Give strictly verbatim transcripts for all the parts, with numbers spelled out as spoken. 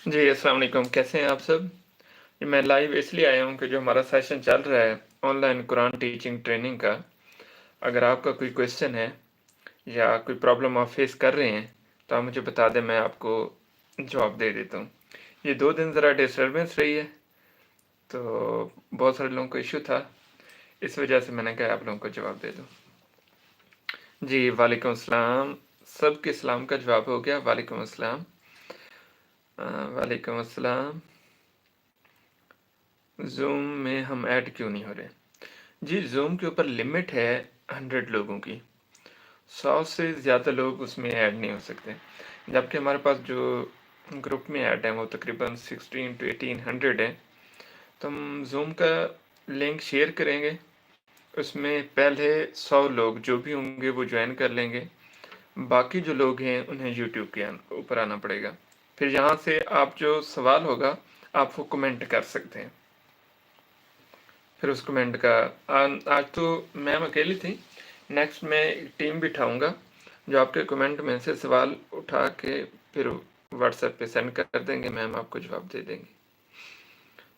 جی السلام علیکم، کیسے ہیں آپ سب؟ جی میں لائیو اس لیے آیا ہوں کہ جو ہمارا سیشن چل رہا ہے on line Quran teaching training کا، اگر آپ کا کوئی کویشچن ہے یا کوئی پرابلم آپ فیس کر رہے ہیں تو آپ مجھے بتا دیں، میں آپ کو جواب دے دیتا ہوں۔ یہ دو دن ذرا ڈسٹربنس رہی ہے، تو بہت سارے لوگوں کو ایشو تھا، اس وجہ سے میں نے کہا آپ لوگوں کو جواب دے دوں۔ جی وعلیکم السلام، سب کے سلام کا جواب ہو گیا۔ وعلیکم السلام، آ، وعلیکم السلام۔ زوم میں ہم ایڈ کیوں نہیں ہو رہے؟ جی زوم کے اوپر لمٹ ہے ہنڈریڈ لوگوں کی، سو سے زیادہ لوگ اس میں ایڈ نہیں ہو سکتے، جبکہ ہمارے پاس جو گروپ میں ایڈ ہیں وہ تقریباً سکسٹین ٹو ایٹین ہنڈریڈ ہیں۔ تو ہم زوم کا لنک شیئر کریں گے، اس میں پہلے سو لوگ جو بھی ہوں گے وہ جوائن کر لیں گے، باقی جو لوگ ہیں انہیں یوٹیوب کے اوپر آنا پڑے گا۔ پھر یہاں سے آپ جو سوال ہوگا آپ وہ کمنٹ کر سکتے ہیں۔ پھر اس کمنٹ کا آ- آج تو میم اکیلی تھی، نیکسٹ میں ایک ٹیم بٹھاؤں گا جو آپ کے کمنٹ میں سے سوال اٹھا کے پھر واٹس ایپ پہ سینڈ کر دیں گے، میم آپ کو جواب دے دیں گے۔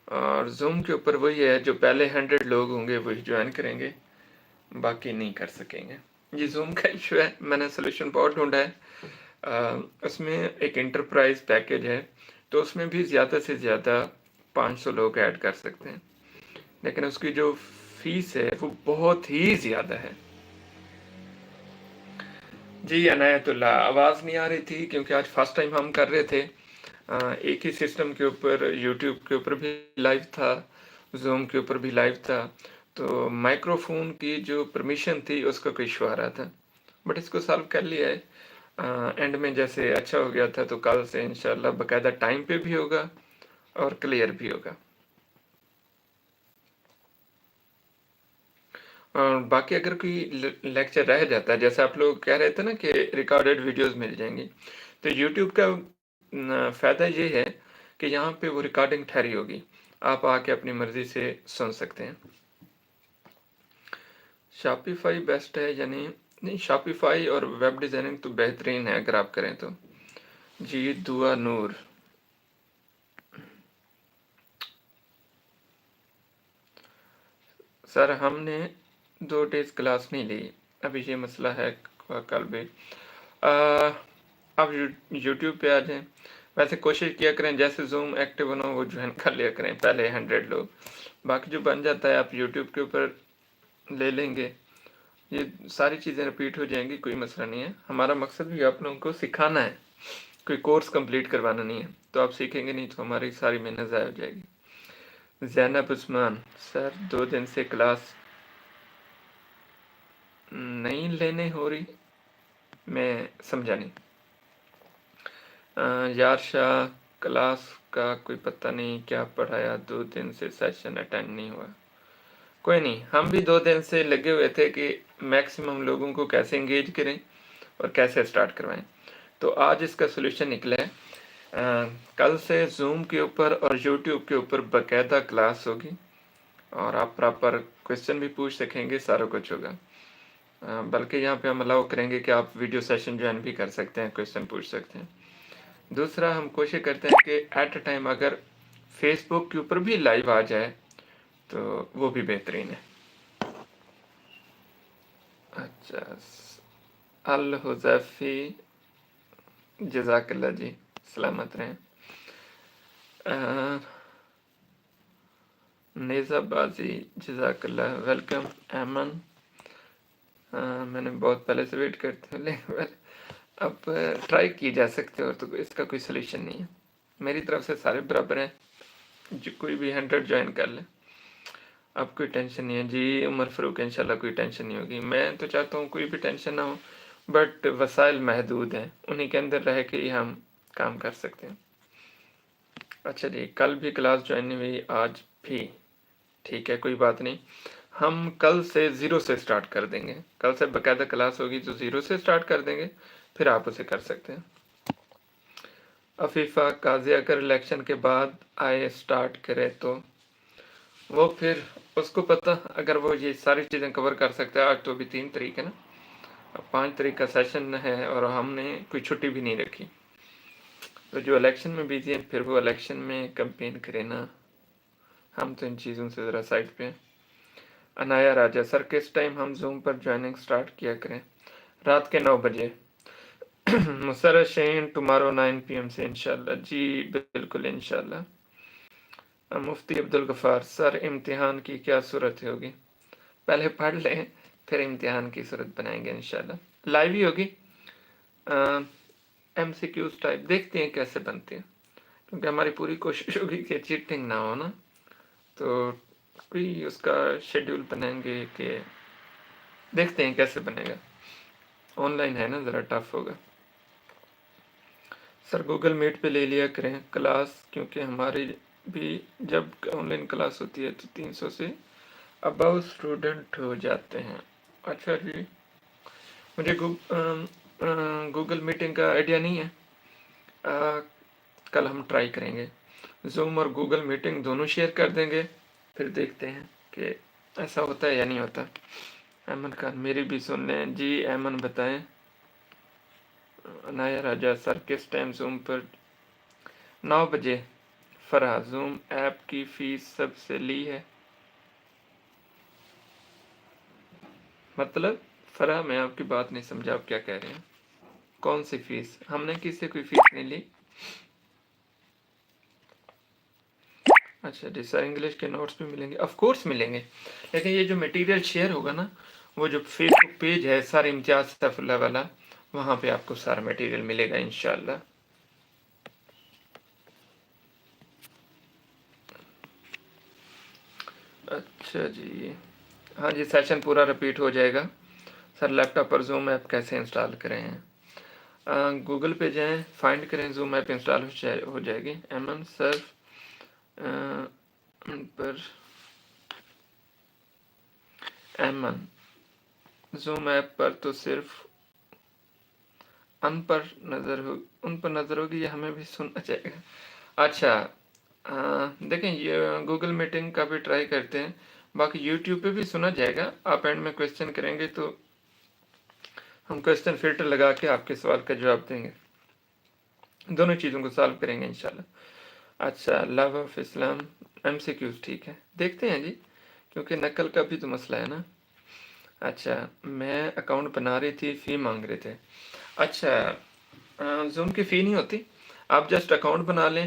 اور زوم کے اوپر وہی ہے، جو پہلے ہنڈریڈ لوگ ہوں گے وہی جوائن کریں گے، باقی نہیں کر سکیں گے۔ یہ زوم کا ایشو ہے، میں نے سولوشن بہت ڈھونڈا ہے۔ آ، اس میں ایک انٹرپرائز پیکج ہے، تو اس میں بھی زیادہ سے زیادہ پانچ سو لوگ ایڈ کر سکتے ہیں، لیکن اس کی جو فیس ہے وہ بہت ہی زیادہ ہے۔ جی عنایت اللہ، آواز نہیں آ رہی تھی کیونکہ آج فرسٹ ٹائم ہم کر رہے تھے۔ آ، ایک ہی سسٹم کے اوپر، یوٹیوب کے اوپر بھی لائیو تھا، زوم کے اوپر بھی لائیو تھا، تو مائیکروفون کی جو پرمیشن تھی اس کا کوئی ایشو آ رہا تھا، بٹ اس کو سالو کر لیا ہے۔ اینڈ میں جیسے اچھا ہو گیا تھا تو کل سے انشاءاللہ باقاعدہ ٹائم پہ بھی ہوگا اور کلیئر بھی ہوگا۔ اور باقی اگر کوئی لیکچر رہ جاتا ہے، جیسے آپ لوگ کہہ رہے تھے نا کہ ریکارڈڈ ویڈیوز مل جائیں گی، تو یوٹیوب کا فائدہ یہ ہے کہ یہاں پہ وہ ریکارڈنگ ٹھہری ہوگی، آپ آ کے اپنی مرضی سے سن سکتے ہیں۔ شاپیفائی بیسٹ ہے یعنی؟ نہیں، شاپیفائی اور ویب ڈیزائننگ تو بہترین ہے اگر آپ کریں تو۔ جی دعا نور۔ سر ہم نے دو ڈیز کلاس نہیں لی، ابھی یہ مسئلہ ہے، کل بھی آپ یوٹیوب پہ آ جائیں۔ ویسے کوشش کیا کریں جیسے زوم ایکٹیو ہونا وہ جوائن کر لیا کریں پہلے ہنڈریڈ لوگ، باقی جو بن جاتا ہے آپ یوٹیوب کے اوپر لے لیں گے۔ یہ ساری چیزیں رپیٹ ہو جائیں گی، کوئی مسئلہ نہیں ہے۔ ہمارا مقصد بھی آپ لوگوں کو سکھانا ہے، کوئی کورس کمپلیٹ کروانا نہیں ہے، تو آپ سیکھیں گے نہیں تو ہماری ساری محنت ضائع ہو جائے گی۔ زینب عثمان، سر دو دن سے کلاس نہیں لینے ہو رہی، میں سمجھا نہیں۔ یار شاہ، کلاس کا کوئی پتہ نہیں کیا پڑھایا، دو دن سے سیشن اٹینڈ نہیں ہوا۔ کوئی نہیں، ہم بھی دو دن سے لگے ہوئے تھے کہ میکسیمم لوگوں کو کیسے انگیج کریں اور کیسے اسٹارٹ کروائیں۔ تو آج اس کا سولوشن نکلا ہے۔ کل سے زوم کے اوپر اور یوٹیوب کے اوپر باقاعدہ کلاس ہوگی اور آپ پراپر کویشچن بھی پوچھ سکیں گے، سارا کچھ ہوگا۔ بلکہ یہاں پہ ہم الاؤ کریں گے کہ آپ ویڈیو سیشن جوائن بھی کر سکتے ہیں، کویشچن پوچھ سکتے ہیں۔ دوسرا ہم کوشش کرتے ہیں کہ ایٹ اے ٹائم اگر فیس بک کے اوپر بھی لائیو آ جائے تو وہ بھی بہترین ہے۔ اچھا، الحذیفی، جزاک اللہ جی، سلامت رہیں۔ نیزہ بازی، جزاک اللہ، ویلکم۔ ایمن، میں نے بہت پہلے سے ویٹ کرتے ہوں، لیکن اب ٹرائی کی جا سکتے ہو، تو اس کا کوئی سلیوشن نہیں ہے۔ میری طرف سے سارے برابر ہیں، جو کوئی بھی ہنڈریڈ جوائن کر لیں، اب کوئی ٹینشن نہیں ہے۔ جی عمر فاروق، انشاءاللہ کوئی ٹینشن نہیں ہوگی۔ میں تو چاہتا ہوں کوئی بھی ٹینشن نہ ہو، بٹ وسائل محدود ہیں، انہیں کے اندر رہ کے ہی ہم کام کر سکتے ہیں۔ اچھا جی، کل بھی کلاس جوائن نہیں ہوئی، آج بھی۔ ٹھیک ہے، کوئی بات نہیں، ہم کل سے زیرو سے اسٹارٹ کر دیں گے۔ کل سے باقاعدہ کلاس ہوگی تو زیرو سے اسٹارٹ کر دیں گے، پھر آپ اسے کر سکتے ہیں۔ عفیفہ قاضی، اگر الیکشن کے بعد آئے اسٹارٹ کرے تو؟ وہ پھر اس کو پتہ، اگر وہ یہ ساری چیزیں کور کر سکتا ہے۔ آج تو ابھی تین تاریخ ہے نا، اب پانچ تاریخ کا سیشن ہے اور ہم نے کوئی چھٹی بھی نہیں رکھی۔ تو جو الیکشن میں بزی ہیں، پھر وہ الیکشن میں کمپین کریں نا۔ ہم تو ان چیزوں سے ذرا سائڈ پہ ہیں۔ انایا راجہ، سر کس ٹائم ہم زوم پر جوائننگ سٹارٹ کیا کریں؟ رات کے نو بجے۔ مسرت شاہین، ٹمارو نائن پی ایم سے انشاءاللہ۔ جی بالکل انشاءاللہ۔ مفتی عبدالغفار، سر امتحان کی کیا صورت ہوگی؟ پہلے پڑھ لیں، پھر امتحان کی صورت بنائیں گے انشاءاللہ۔ لائیو ہی ہوگی۔ ایم سی کیوز ٹائپ، دیکھتے ہیں کیسے بنتے ہیں، کیونکہ ہماری پوری کوشش ہوگی کہ چیٹنگ نہ ہو نا۔ تو کوئی اس کا شیڈیول بنائیں گے کہ دیکھتے ہیں کیسے بنے گا۔ آن لائن ہے نا، ذرا ٹف ہوگا۔ سر گوگل میٹ پہ لے لیا کریں کلاس، کیونکہ ہماری بھی جب آن لائن کلاس ہوتی ہے تو تین سو سے اباؤ اسٹوڈنٹ ہو جاتے ہیں۔ اچھا جی، مجھے گوگل میٹنگ کا آئیڈیا نہیں ہے۔ کل ہم ٹرائی کریں گے۔ زوم اور گوگل میٹنگ دونوں شیئر کر دیں گے، پھر دیکھتے ہیں کہ ایسا ہوتا ہے یا نہیں ہوتا۔ ایمن خان، میری بھی سن لیں جی۔ ایمن بتائیں۔ عنایا راجہ، سر کس ٹائم زوم پر؟ نو بجے۔ فرح، زوم ایپ کی فیس سب سے لی ہے؟ مطلب؟ فرح، میں آپ کی بات نہیں سمجھا، آپ کیا کہہ رہے ہیں؟ کون سی فیس؟ ہم نے کسی سے کوئی فیس نہیں لی۔ اچھا جی سر، انگلش کے نوٹس بھی ملیں گے؟ آف کورس ملیں گے، لیکن یہ جو مٹیریل شیئر ہوگا نا، وہ جو فیس بک پیج ہے سر امتیاز سیف اللہ والا، وہاں پہ آپ کو سارا مٹیریل ملے گا انشاءاللہ۔ اچھا جی، ہاں جی، سیشن پورا رپیٹ ہو جائے گا۔ سر لیپ ٹاپ پر زوم ایپ کیسے انسٹال کریں؟ گوگل پہ جائیں، فائنڈ کریں، زوم ایپ انسٹال ہو جائے گی۔ ایمن سر، پر ایمن، زوم ایپ پر تو صرف ان پر نظر ہو ان پر نظر ہوگی، یہ ہمیں بھی سننا چاہیے گا۔ اچھا، دیکھیں، یہ گوگل میٹنگ کا بھی ٹرائی کرتے ہیں، باقی یوٹیوب پہ بھی سنا جائے گا۔ آپ اینڈ میں کوشچن کریں گے تو ہم کوشچن فلٹر لگا کے آپ کے سوال کا جواب دیں گے۔ دونوں چیزوں کو سالو کریں گے انشاءاللہ۔ اچھا، لو آف اسلام، ایم سی کیوز ٹھیک ہے، دیکھتے ہیں جی، کیونکہ نقل کا بھی تو مسئلہ ہے نا۔ اچھا، میں اکاؤنٹ بنا رہی تھی، فی مانگ رہے تھے۔ اچھا، زوم کی فی نہیں ہوتی، آپ جسٹ اکاؤنٹ بنا لیں،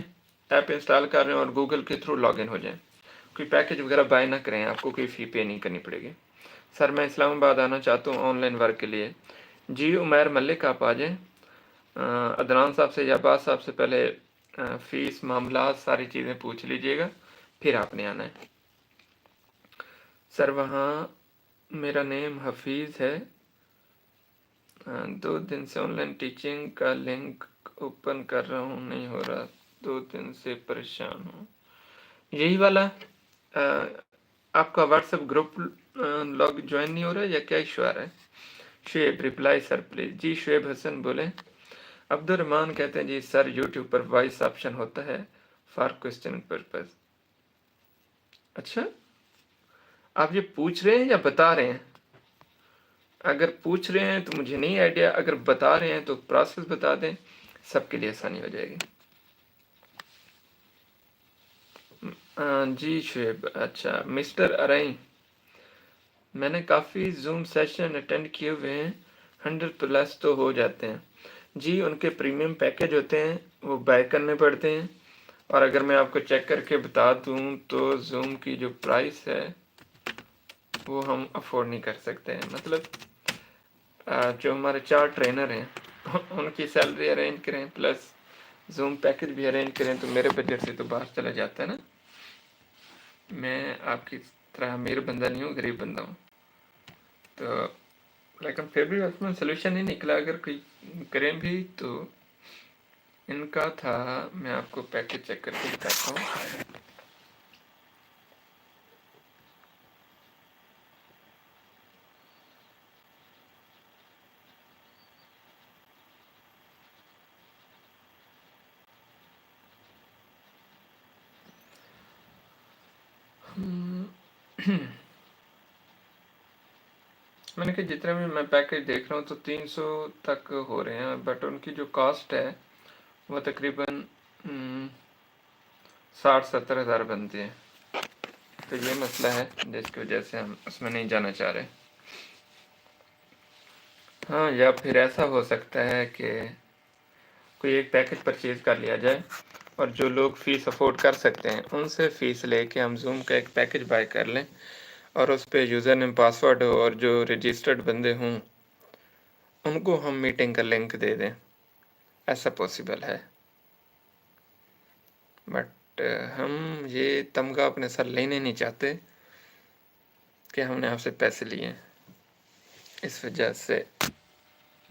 ایپ انسٹال کر رہے ہیں اور گوگل کے تھرو لاگ ان ہو جائیں۔ کوئی پیکج وغیرہ بائی نہ کریں، آپ کو کوئی فی پے نہیں کرنی پڑے گی۔ سر میں اسلام آباد آنا چاہتا ہوں آن لائن ورک کے لیے۔ جی عمیر ملک، آپ آ جائیں۔ عدنان صاحب سے یا عباس صاحب سے پہلے فیس، معاملات، ساری چیزیں پوچھ لیجیے گا، پھر آپ نے آنا ہے۔ سر وہاں میرا نیم حفیظ ہے۔ دو دن سے آن لائن ٹیچنگ کا لنک اوپن کر رہا ہوں، نہیں ہو رہا۔ دو دن سے پریشان ہوں۔ یہی والا، آپ کا واٹس ایپ گروپ لوگ جوائن نہیں ہو رہا یا کیا ایشو آ رہا ہے؟ Shoaib, reply sir please. جی شعیب حسن بولیں۔ عبدالرحمان کہتے ہیں جی سر یوٹیوب پر وائس آپشن ہوتا ہے فار کوشچن پرپز؟ اچھا، آپ یہ پوچھ رہے ہیں یا بتا رہے ہیں؟ اگر پوچھ رہے ہیں تو مجھے نہیں آئیڈیا، اگر بتا رہے ہیں تو پروسیس بتا دیں، سب کے لیے آسانی ہو جائے گی۔ جی شعیب، اچھا مسٹر ارائیں، میں نے کافی زوم سیشن اٹینڈ کیے ہوئے ہیں، ہنڈریڈ پلس تو ہو جاتے ہیں۔ جی ان کے پریمیم پیکج ہوتے ہیں، وہ بائی کرنے پڑتے ہیں۔ اور اگر میں آپ کو چیک کر کے بتا دوں تو زوم کی جو پرائس ہے وہ ہم افورڈ نہیں کر سکتے ہیں۔ مطلب جو ہمارے چار ٹرینر ہیں، ان کی سیلری ارینج کریں پلس زوم پیکج بھی ارینج کریں تو میرے بجٹ سے تو باہر چلا جاتا ہے نا۔ میں آپ کی طرح امیر بندہ نہیں ہوں، غریب بندہ ہوں۔ تو لیکن پھر بھی اس میں سولوشن نہیں نکلا۔ اگر کوئی کریں بھی تو ان کا تھا، میں آپ کو پیکج چیک کر کے بتاتا ہوں۔ میں نے کہا جتنے بھی میں پیکج دیکھ رہا ہوں تو تین سو تک ہو رہے ہیں، بٹ ان کی جو کاسٹ ہے وہ تقریباً ساٹھ ستر ہزار بنتی ہے۔ تو یہ مسئلہ ہے جس کی وجہ سے ہم اس میں نہیں جانا چاہ رہے۔ ہاں، یا پھر ایسا ہو سکتا ہے کہ کوئی ایک پیکج پرچیز کر لیا جائے اور جو لوگ فیس افورڈ کر سکتے ہیں ان سے فیس لے کے ہم زوم کا ایک پیکج بائی کر لیں اور اس پہ یوزر نیم، پاسورڈ ہو اور جو رجسٹرڈ بندے ہوں ان کو ہم میٹنگ کا لنک دے دیں۔ ایسا پاسبل ہے، بٹ ہم یہ تمغہ اپنے سر لینے نہیں چاہتے کہ ہم نے آپ سے پیسے لیے ہیں۔ اس وجہ سے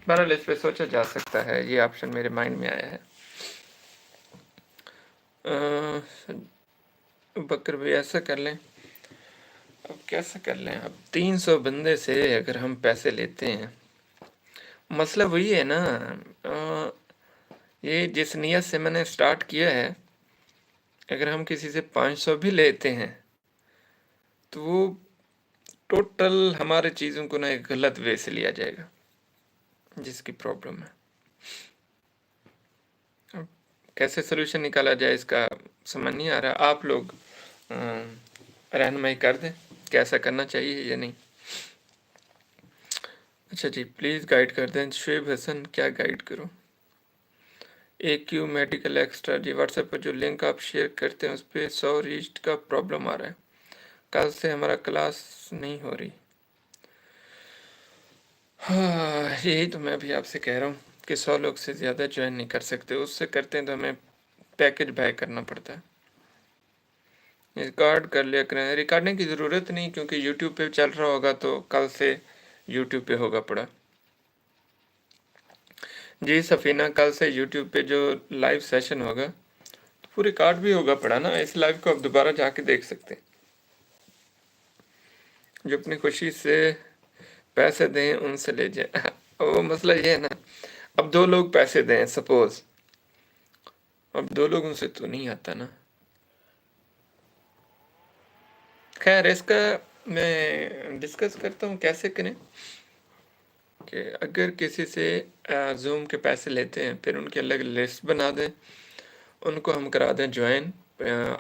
بہرحال اس پہ سوچا جا سکتا ہے، یہ آپشن میرے مائنڈ میں آیا ہے۔ بکر بھائی، ایسا کر لیں۔ اب کیسا کر لیں؟ اب تین سو بندے سے اگر ہم پیسے لیتے ہیں، مسئلہ وہی ہے نا۔ یہ جس نیت سے میں نے اسٹارٹ کیا ہے، اگر ہم کسی سے پانچ سو بھی لیتے ہیں تو وہ ٹوٹل ہمارے چیزوں کو نا ایک غلط وے سے لیا جائے گا، جس کی پرابلم ہے۔ اب کیسے سولوشن نکالا جائے، اس کا سمجھ نہیں آ رہا۔ آپ لوگ رہنمائی کر دیں کہ ایسا کرنا چاہیے یا نہیں۔ اچھا جی، پلیز گائیڈ کر دیں۔ شعیب حسن، کیا گائیڈ کروں؟ اے کیو میڈیکل ایکسٹرا جی، واٹس ایپ پر جو لنک آپ شیئر کرتے ہیں اس پہ سو ریچڈ کا پرابلم آ رہا ہے۔ کل سے ہمارا کلاس نہیں ہو رہی۔ ہاں، یہی تو میں بھی آپ سے کہہ رہا ہوں کہ سو لوگ سے زیادہ جوائن نہیں کر سکتے۔ اس سے کرتے ہیں تو ہمیں پیکج بائی کرنا پڑتا ہے۔ ریکارڈ کر لیا کریں۔ ریکارڈنگ کی ضرورت نہیں، کیونکہ یوٹیوب پہ چل رہا ہوگا تو کل سے یوٹیوب پہ ہوگا پڑا۔ جی سفینہ، کل سے یوٹیوب پہ جو لائیو سیشن ہوگا تو وہ ریکارڈ بھی ہوگا پڑا نا، اس لائیو کو آپ دوبارہ جا کے دیکھ سکتے ہیں۔ جو اپنی خوشی سے پیسے دیں ان سے لے جائیں۔ وہ مسئلہ یہ ہے نا، اب دو لوگ پیسے دیں سپوز، اب دو لوگوں سے تو نہیں آتا نا۔ خیر، اس کا میں ڈسکس کرتا ہوں کیسے کریں کہ اگر کسی سے زوم کے پیسے لیتے ہیں پھر ان کی الگ لسٹ بنا دیں، ان کو ہم کرا دیں جوائن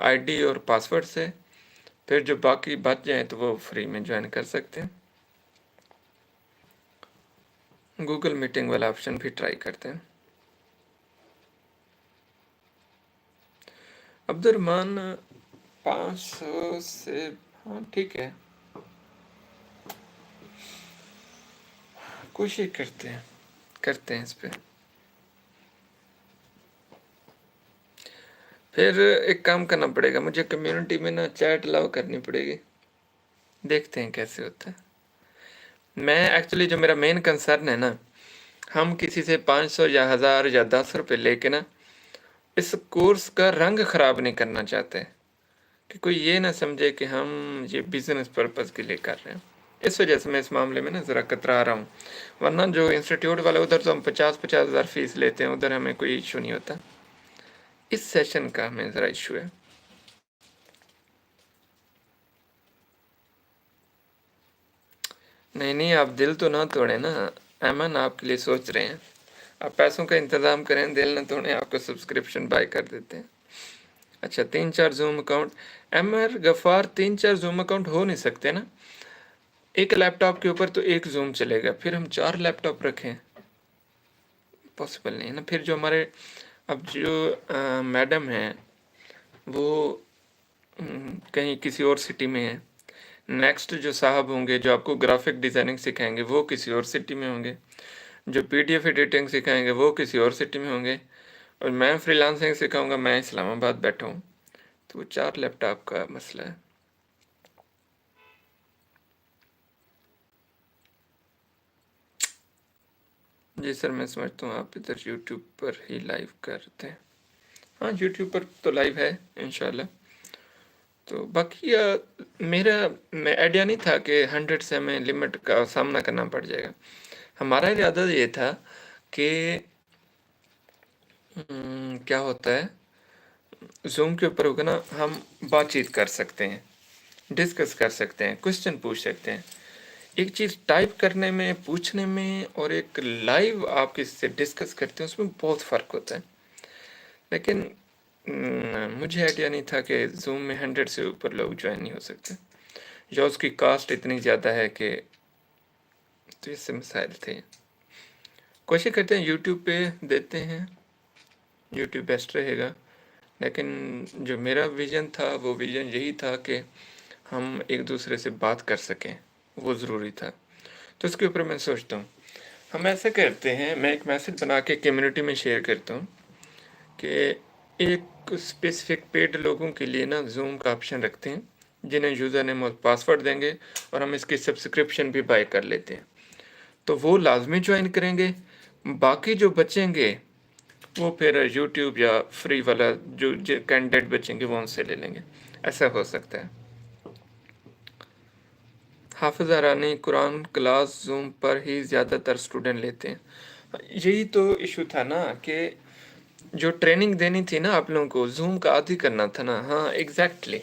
آئی ڈی اور پاسورڈ سے، پھر جو باقی بچ جائیں تو وہ فری میں جوائن کر سکتے ہیں۔ گوگل میٹنگ والا آپشن بھی ٹرائی کرتے ہیں۔ عبدالرحمٰن، پانچ سو سے، ہاں ٹھیک ہے، کوشش کرتے ہیں، کرتے ہیں اس پہ۔ پھر ایک کام کرنا پڑے گا، مجھے کمیونٹی میں نا چیٹ الاؤ کرنی پڑے گی۔ دیکھتے ہیں کیسے ہوتا ہے۔ میں ایکچولی جو میرا مین کنسرن ہے نا، ہم کسی سے پانچ سو یا ہزار یا دس روپے لے کے نا اس کورس کا رنگ خراب نہیں کرنا چاہتے کہ کوئی یہ نہ سمجھے کہ ہم یہ بزنس پرپز کے لیے کر رہے ہیں۔ اس وجہ سے میں اس معاملے میں نا ذرا کترا رہا ہوں، ورنہ جو انسٹیٹیوٹ والے ادھر تو ہم پچاس پچاس ہزار فیس لیتے ہیں، ادھر ہمیں کوئی ایشو نہیں ہوتا۔ اس سیشن کا ہمیں ذرا ایشو ہے۔ نہیں نہیں، آپ دل تو نہ توڑیں نا، ایمن آپ کے لیے سوچ رہے ہیں۔ آپ پیسوں کا انتظام کریں، دل نہ توڑیں، آپ کو سبسکرپشن بائی کر دیتے ہیں۔ اچھا، تین چار زوم اکاؤنٹ، ایمر غفار، تین چار زوم اکاؤنٹ ہو نہیں سکتے نا؟ ایک لیپ ٹاپ کے اوپر تو ایک زوم چلے گا، پھر ہم چار لیپ ٹاپ رکھیں؟ پاسبل نہیں ہے نا۔ پھر جو ہمارے اب جو میڈم ہیں وہ کہیں کسی اور سٹی میں ہیں، نیکسٹ جو صاحب ہوں گے جو آپ کو گرافک ڈیزائننگ سکھائیں گے وہ کسی اور سٹی میں ہوں گے، جو پی ڈی ایف ایڈیٹنگ سکھائیں گے وہ کسی اور سٹی میں ہوں گے، اور میں فری لانسنگ سکھاؤں گا، میں اسلام آباد بیٹھا ہوں۔ تو وہ چار لیپ ٹاپ کا مسئلہ ہے۔ جی سر، میں سمجھتا ہوں آپ ادھر یوٹیوب پر ہی لائیو کرتے ہیں۔ ہاں، یوٹیوب پر تو لائیو ہے انشاءاللہ۔ تو باقی میرا میں آئیڈیا نہیں تھا کہ ہنڈریڈ سے ہمیں لمٹ کا سامنا کرنا پڑ جائے گا۔ ہمارا ارادہ یہ تھا کہ کیا ہوتا ہے، زوم کے اوپر ہوگا نا، ہم بات چیت کر سکتے ہیں، ڈسکس کر سکتے ہیں، کوشچن پوچھ سکتے ہیں۔ ایک چیز ٹائپ کرنے میں، پوچھنے میں، اور ایک لائیو آپ کسی سے ڈسکس کرتے ہیں، اس میں بہت فرق ہوتا ہے۔ لیکن مجھے آئیڈیا نہیں تھا کہ زوم میں ہنڈریڈ سے اوپر لوگ جوائن نہیں ہو سکتے، یا اس کی کاسٹ اتنی زیادہ ہے کہ، تو اس سے مسائل تھے۔ کوشش کرتے ہیں یوٹیوب پہ دیتے ہیں، یوٹیوب بیسٹ رہے گا۔ لیکن جو میرا ویژن تھا، وہ ویژن یہی تھا کہ ہم ایک دوسرے سے بات کر سکیں، وہ ضروری تھا۔ تو اس کے اوپر میں سوچتا ہوں، ہم ایسا کرتے ہیں، میں ایک میسج بنا کے کمیونٹی میں شیئر کرتا ہوں کہ ایک اسپیسیفک پیڈ لوگوں کے لیے نا زوم کا آپشن رکھتے ہیں، جنہیں یوزر نیم اور پاسورڈ دیں گے، اور ہم اس کی سبسکرپشن بھی بائی کر لیتے ہیں۔ تو وہ لازمی جوائن کریں گے، باقی جو بچیں گے وہ پھر یوٹیوب یا فری والا جو کینڈیڈیٹ بچیں گے وہ ان سے لے لیں گے۔ ایسا ہو سکتا ہے۔ حافظہ رانی، قرآن کلاس زوم پر ہی زیادہ تر اسٹوڈنٹ لیتے ہیں۔ یہی تو ایشو تھا نا کہ جو ٹریننگ دینی تھی نا آپ لوگوں کو، زوم کا عادی کرنا تھا نا۔ ہاں، ایگزیکٹلی۔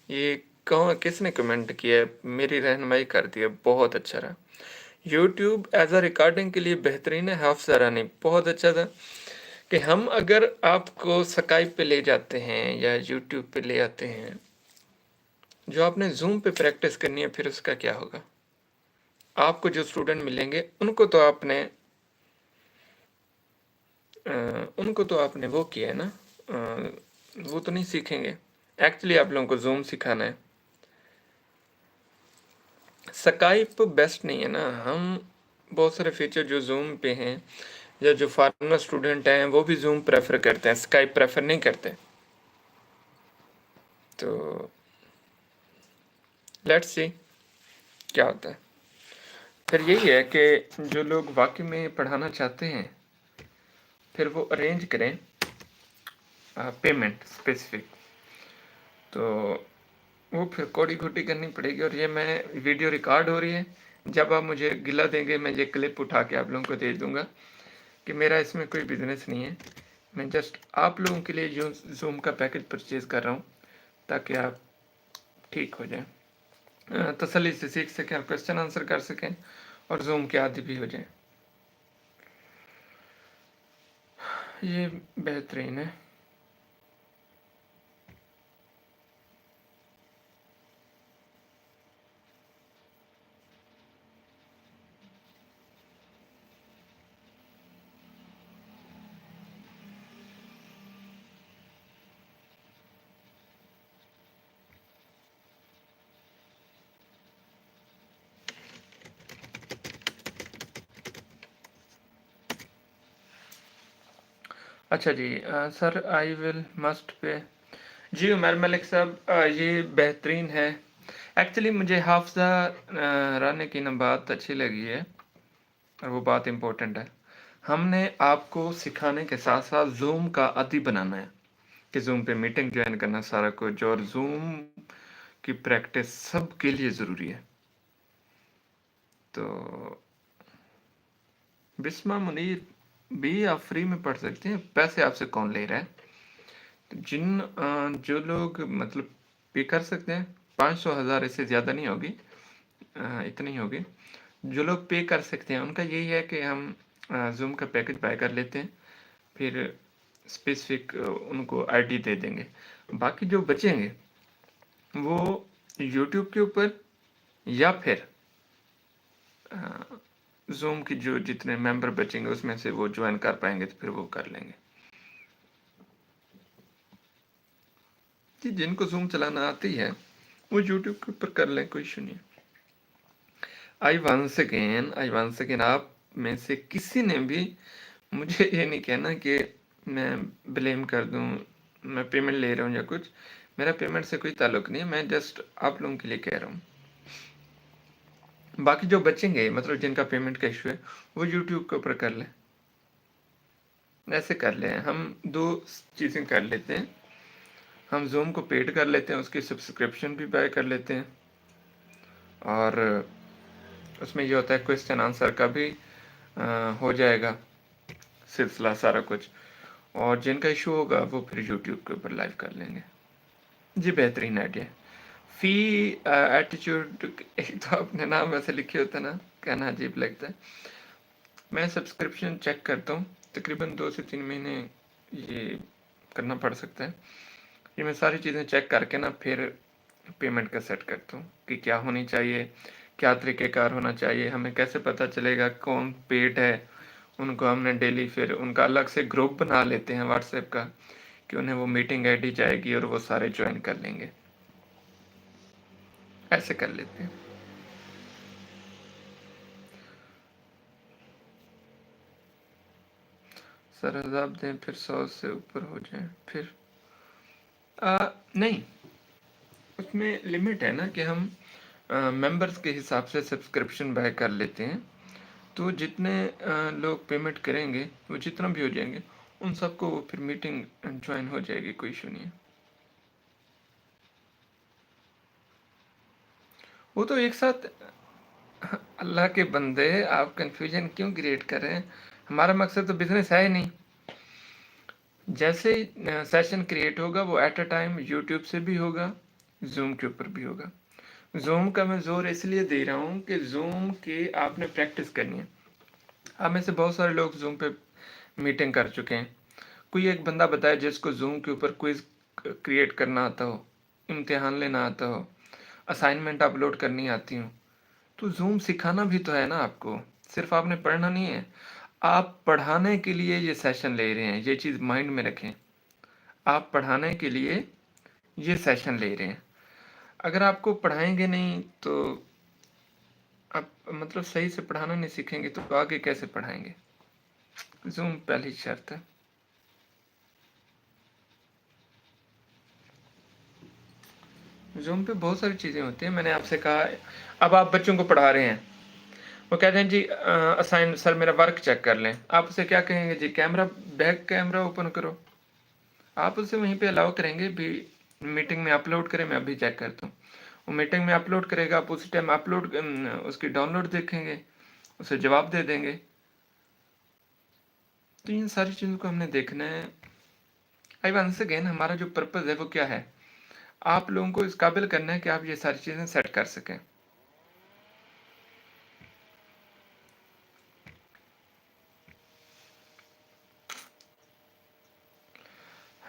یہ کہاں، کس نے کمنٹ کیا ہے؟ میری رہنمائی کر دی ہے، بہت اچھا رہا۔ یوٹیوب ایز اے ریکارڈنگ کے لیے بہترین ہے۔ حافظہ رانی، بہت اچھا تھا کہ ہم اگر آپ کو سکائپ پہ لے جاتے ہیں یا یوٹیوب پہ لے آتے ہیں، جو آپ نے زوم پہ پریکٹس کرنی ہے، پھر اس کا کیا ہوگا؟ آپ کو جو اسٹوڈنٹ ملیں گے، ان کو تو آپ نے ان کو تو آپ نے وہ کیا ہے نا، وہ تو نہیں سیکھیں گے۔ ایکچولی آپ لوگوں کو زوم سکھانا ہے۔ سکائپ بیسٹ نہیں ہے نا۔ ہم بہت سارے فیچر جو زوم پہ ہیں، یا جو فارمر اسٹوڈنٹ ہیں، وہ بھی زوم پریفر کرتے ہیں، سکائپ پریفر نہیں کرتے۔ تو لیٹس سی کیا ہوتا ہے۔ پھر یہی ہے کہ جو لوگ واقعی میں پڑھانا چاہتے ہیں، پھر وہ ارینج کریں پیمنٹ اسپیسیفک۔ تو وہ پھر کوڑی گھٹی کرنی پڑے گی، اور یہ میں، ویڈیو ریکارڈ ہو رہی ہے۔ جب آپ مجھے گلہ دیں گے، میں یہ کلپ اٹھا کے آپ لوگوں کو دے دوں گا کہ میرا اس میں کوئی بزنس نہیں ہے۔ میں جسٹ آپ لوگوں کے لیے یوں زوم کا پیکج پرچیز کر رہا ہوں، تاکہ آپ ٹھیک ہو جائیں، تسلی سے سیکھ سکیں اور کویشچن آنسر کر سکیں، اور زوم کے عادی بھی ہو جائیں۔ یہ بہترین ہے۔ اچھا جی، سر، آئی ول مسٹ پے۔ جی عمیر ملک صاحب، یہ بہترین ہے۔ ایکچولی مجھے حافظہ رانے کی نا بات اچھی لگی ہے، اور وہ بات امپورٹنٹ ہے۔ ہم نے آپ کو سکھانے کے ساتھ ساتھ زوم کا عادی بنانا ہے کہ زوم پہ میٹنگ جوائن کرنا، سارا کچھ، اور زوم کی پریکٹس سب کے لیے ضروری ہے۔ تو بسمہ منیر بھی آپ فری میں پڑھ سکتے ہیں، پیسے آپ سے کون لے رہا ہے؟ تو جن جو لوگ مطلب پے کر سکتے ہیں، پانچ سو ہزار، اس سے زیادہ نہیں ہوگی، اتنی ہوگی۔ جو لوگ پے کر سکتے ہیں ان کا یہی ہے کہ ہم زوم کا پیکج بائی کر لیتے ہیں، پھر اسپیسیفک ان کو آئی ڈی دے دیں گے۔ باقی جو بچیں گے وہ یوٹیوب کے اوپر یا پھر زوم کی جو جتنے ممبر بچیں گے اس میں سے وہ جوائن کر پائیں گے تو پھر وہ کر لیں گے۔ جی، جن کو زوم چلانا آتی ہے وہ یوٹیوب کے اوپر کر لیں، کوئی ایشو نہیں ہے۔ آئی ونس اگین، آئی ونس اگین، آپ میں سے کسی نے بھی مجھے یہ نہیں کہنا کہ میں بلیم کر دوں، میں پیمنٹ لے رہا ہوں یا کچھ۔ میرا پیمنٹ سے کوئی تعلق نہیں ہے، میں جسٹ آپ لوگوں کے لیے کہہ رہا ہوں۔ باقی جو بچیں گے، مطلب جن کا پیمنٹ کا ایشو ہے، وہ یوٹیوب کے اوپر کر لیں۔ ایسے کر لیں، ہم دو چیزیں کر لیتے ہیں۔ ہم زوم کو پیڈ کر لیتے ہیں، اس کی سبسکرپشن بھی بائی کر لیتے ہیں، اور اس میں یہ ہوتا ہے کویشچن آنسر کا بھی ہو جائے گا سلسلہ سارا کچھ، اور جن کا ایشو ہوگا وہ پھر یوٹیوب کے اوپر لائیو کر لیں گے۔ جی، بہترین آئیڈیا۔ فی ایٹیچیوڈ، ایک تو اپنے نام ویسے لکھے ہوتے ہیں نا، کہنا عجیب لگتا ہے۔ میں سبسکرپشن چیک کرتا ہوں، تقریباً دو سے تین مہینے یہ کرنا پڑ سکتا ہے۔ یہ میں ساری چیزیں چیک کر کے نا پھر پیمنٹ کا سیٹ کرتا ہوں کہ کیا ہونی چاہیے، کیا طریقہ کار ہونا چاہیے، ہمیں کیسے پتہ چلے گا کون پیڈ ہے۔ ان کو ہم نے ڈیلی پھر ان کا الگ سے گروپ بنا لیتے ہیں واٹس ایپ کا کہ انہیں وہ میٹنگ آئی ڈی جائے گی اور وہ سارے جوائن کر لیں گے۔ ایسے کر لیتے ہیں۔ سر عذاب دیں پھر سو سے اوپر ہو جائیں پھر آ, نہیں، اس میں لمٹ ہے نا کہ ہم ممبرس کے حساب سے سبسکرپشن بائی کر لیتے ہیں۔ تو جتنے آ, لوگ پیمنٹ کریں گے، وہ جتنا بھی ہو جائیں گے، ان سب کو وہ پھر میٹنگ جوائن ہو جائے گی، کوئی ایشو نہیں ہے۔ وہ تو ایک ساتھ، اللہ کے بندے، آپ کنفیوژن کیوں کریئیٹ کر رہے ہیں؟ ہمارا مقصد تو بزنس ہے ہی نہیں۔ جیسے ہی سیشن کریئیٹ ہوگا، وہ ایٹ اے ٹائم یوٹیوب سے بھی ہوگا، زوم کے اوپر بھی ہوگا۔ زوم کا میں زور اس لیے دے رہا ہوں کہ زوم کی آپ نے پریکٹس کرنی ہے۔ آپ میں سے بہت سارے لوگ زوم پہ میٹنگ کر چکے ہیں۔ کوئی ایک بندہ بتائے جس کو زوم کے اوپر کوئز کریئیٹ کرنا آتا ہو، امتحان لینا آتا ہو، اسائنمنٹ اپلوڈ کرنی آتی ہوں، تو زوم سکھانا بھی تو ہے نا آپ کو۔ صرف آپ نے پڑھنا نہیں ہے، آپ پڑھانے کے لیے یہ سیشن لے رہے ہیں، یہ چیز مائنڈ میں رکھیں۔ آپ پڑھانے کے لیے یہ سیشن لے رہے ہیں۔ اگر آپ کو پڑھائیں گے نہیں تو آپ، مطلب، صحیح سے پڑھانا نہیں سیکھیں گے تو آگے کیسے پڑھائیں گے؟ زوم پہلی شرط ہے۔ زوم پہ بہت ساری چیزیں ہوتی ہیں۔ میں نے آپ سے کہا، اب آپ بچوں کو پڑھا رہے ہیں، وہ کہتے ہیں، "جی اسائن سر، میرا ورک چیک کر لیں۔" آپ اسے کیا کہیں گے؟ "جی کیمرہ، بیک کیمرہ اوپن کرو۔" آپ اسے وہیں پہ الاؤ کریں گے، بھی میٹنگ میں اپلوڈ کریں، میں ابھی چیک کرتا ہوں۔ وہ میٹنگ میں اپلوڈ کرے گا، آپ اسی ٹائم اپلوڈ، اس کی ڈاؤن لوڈ دیکھیں گے، اسے جواب دے دیں گے۔ تو ان ساری چیزوں کو ہم نے دیکھنا ہے۔ آئی ونس اگین، ہمارا جو پرپز ہے وہ کیا ہے؟ آپ لوگوں کو اس قابل کرنا ہے کہ آپ یہ ساری چیزیں سیٹ کر سکیں۔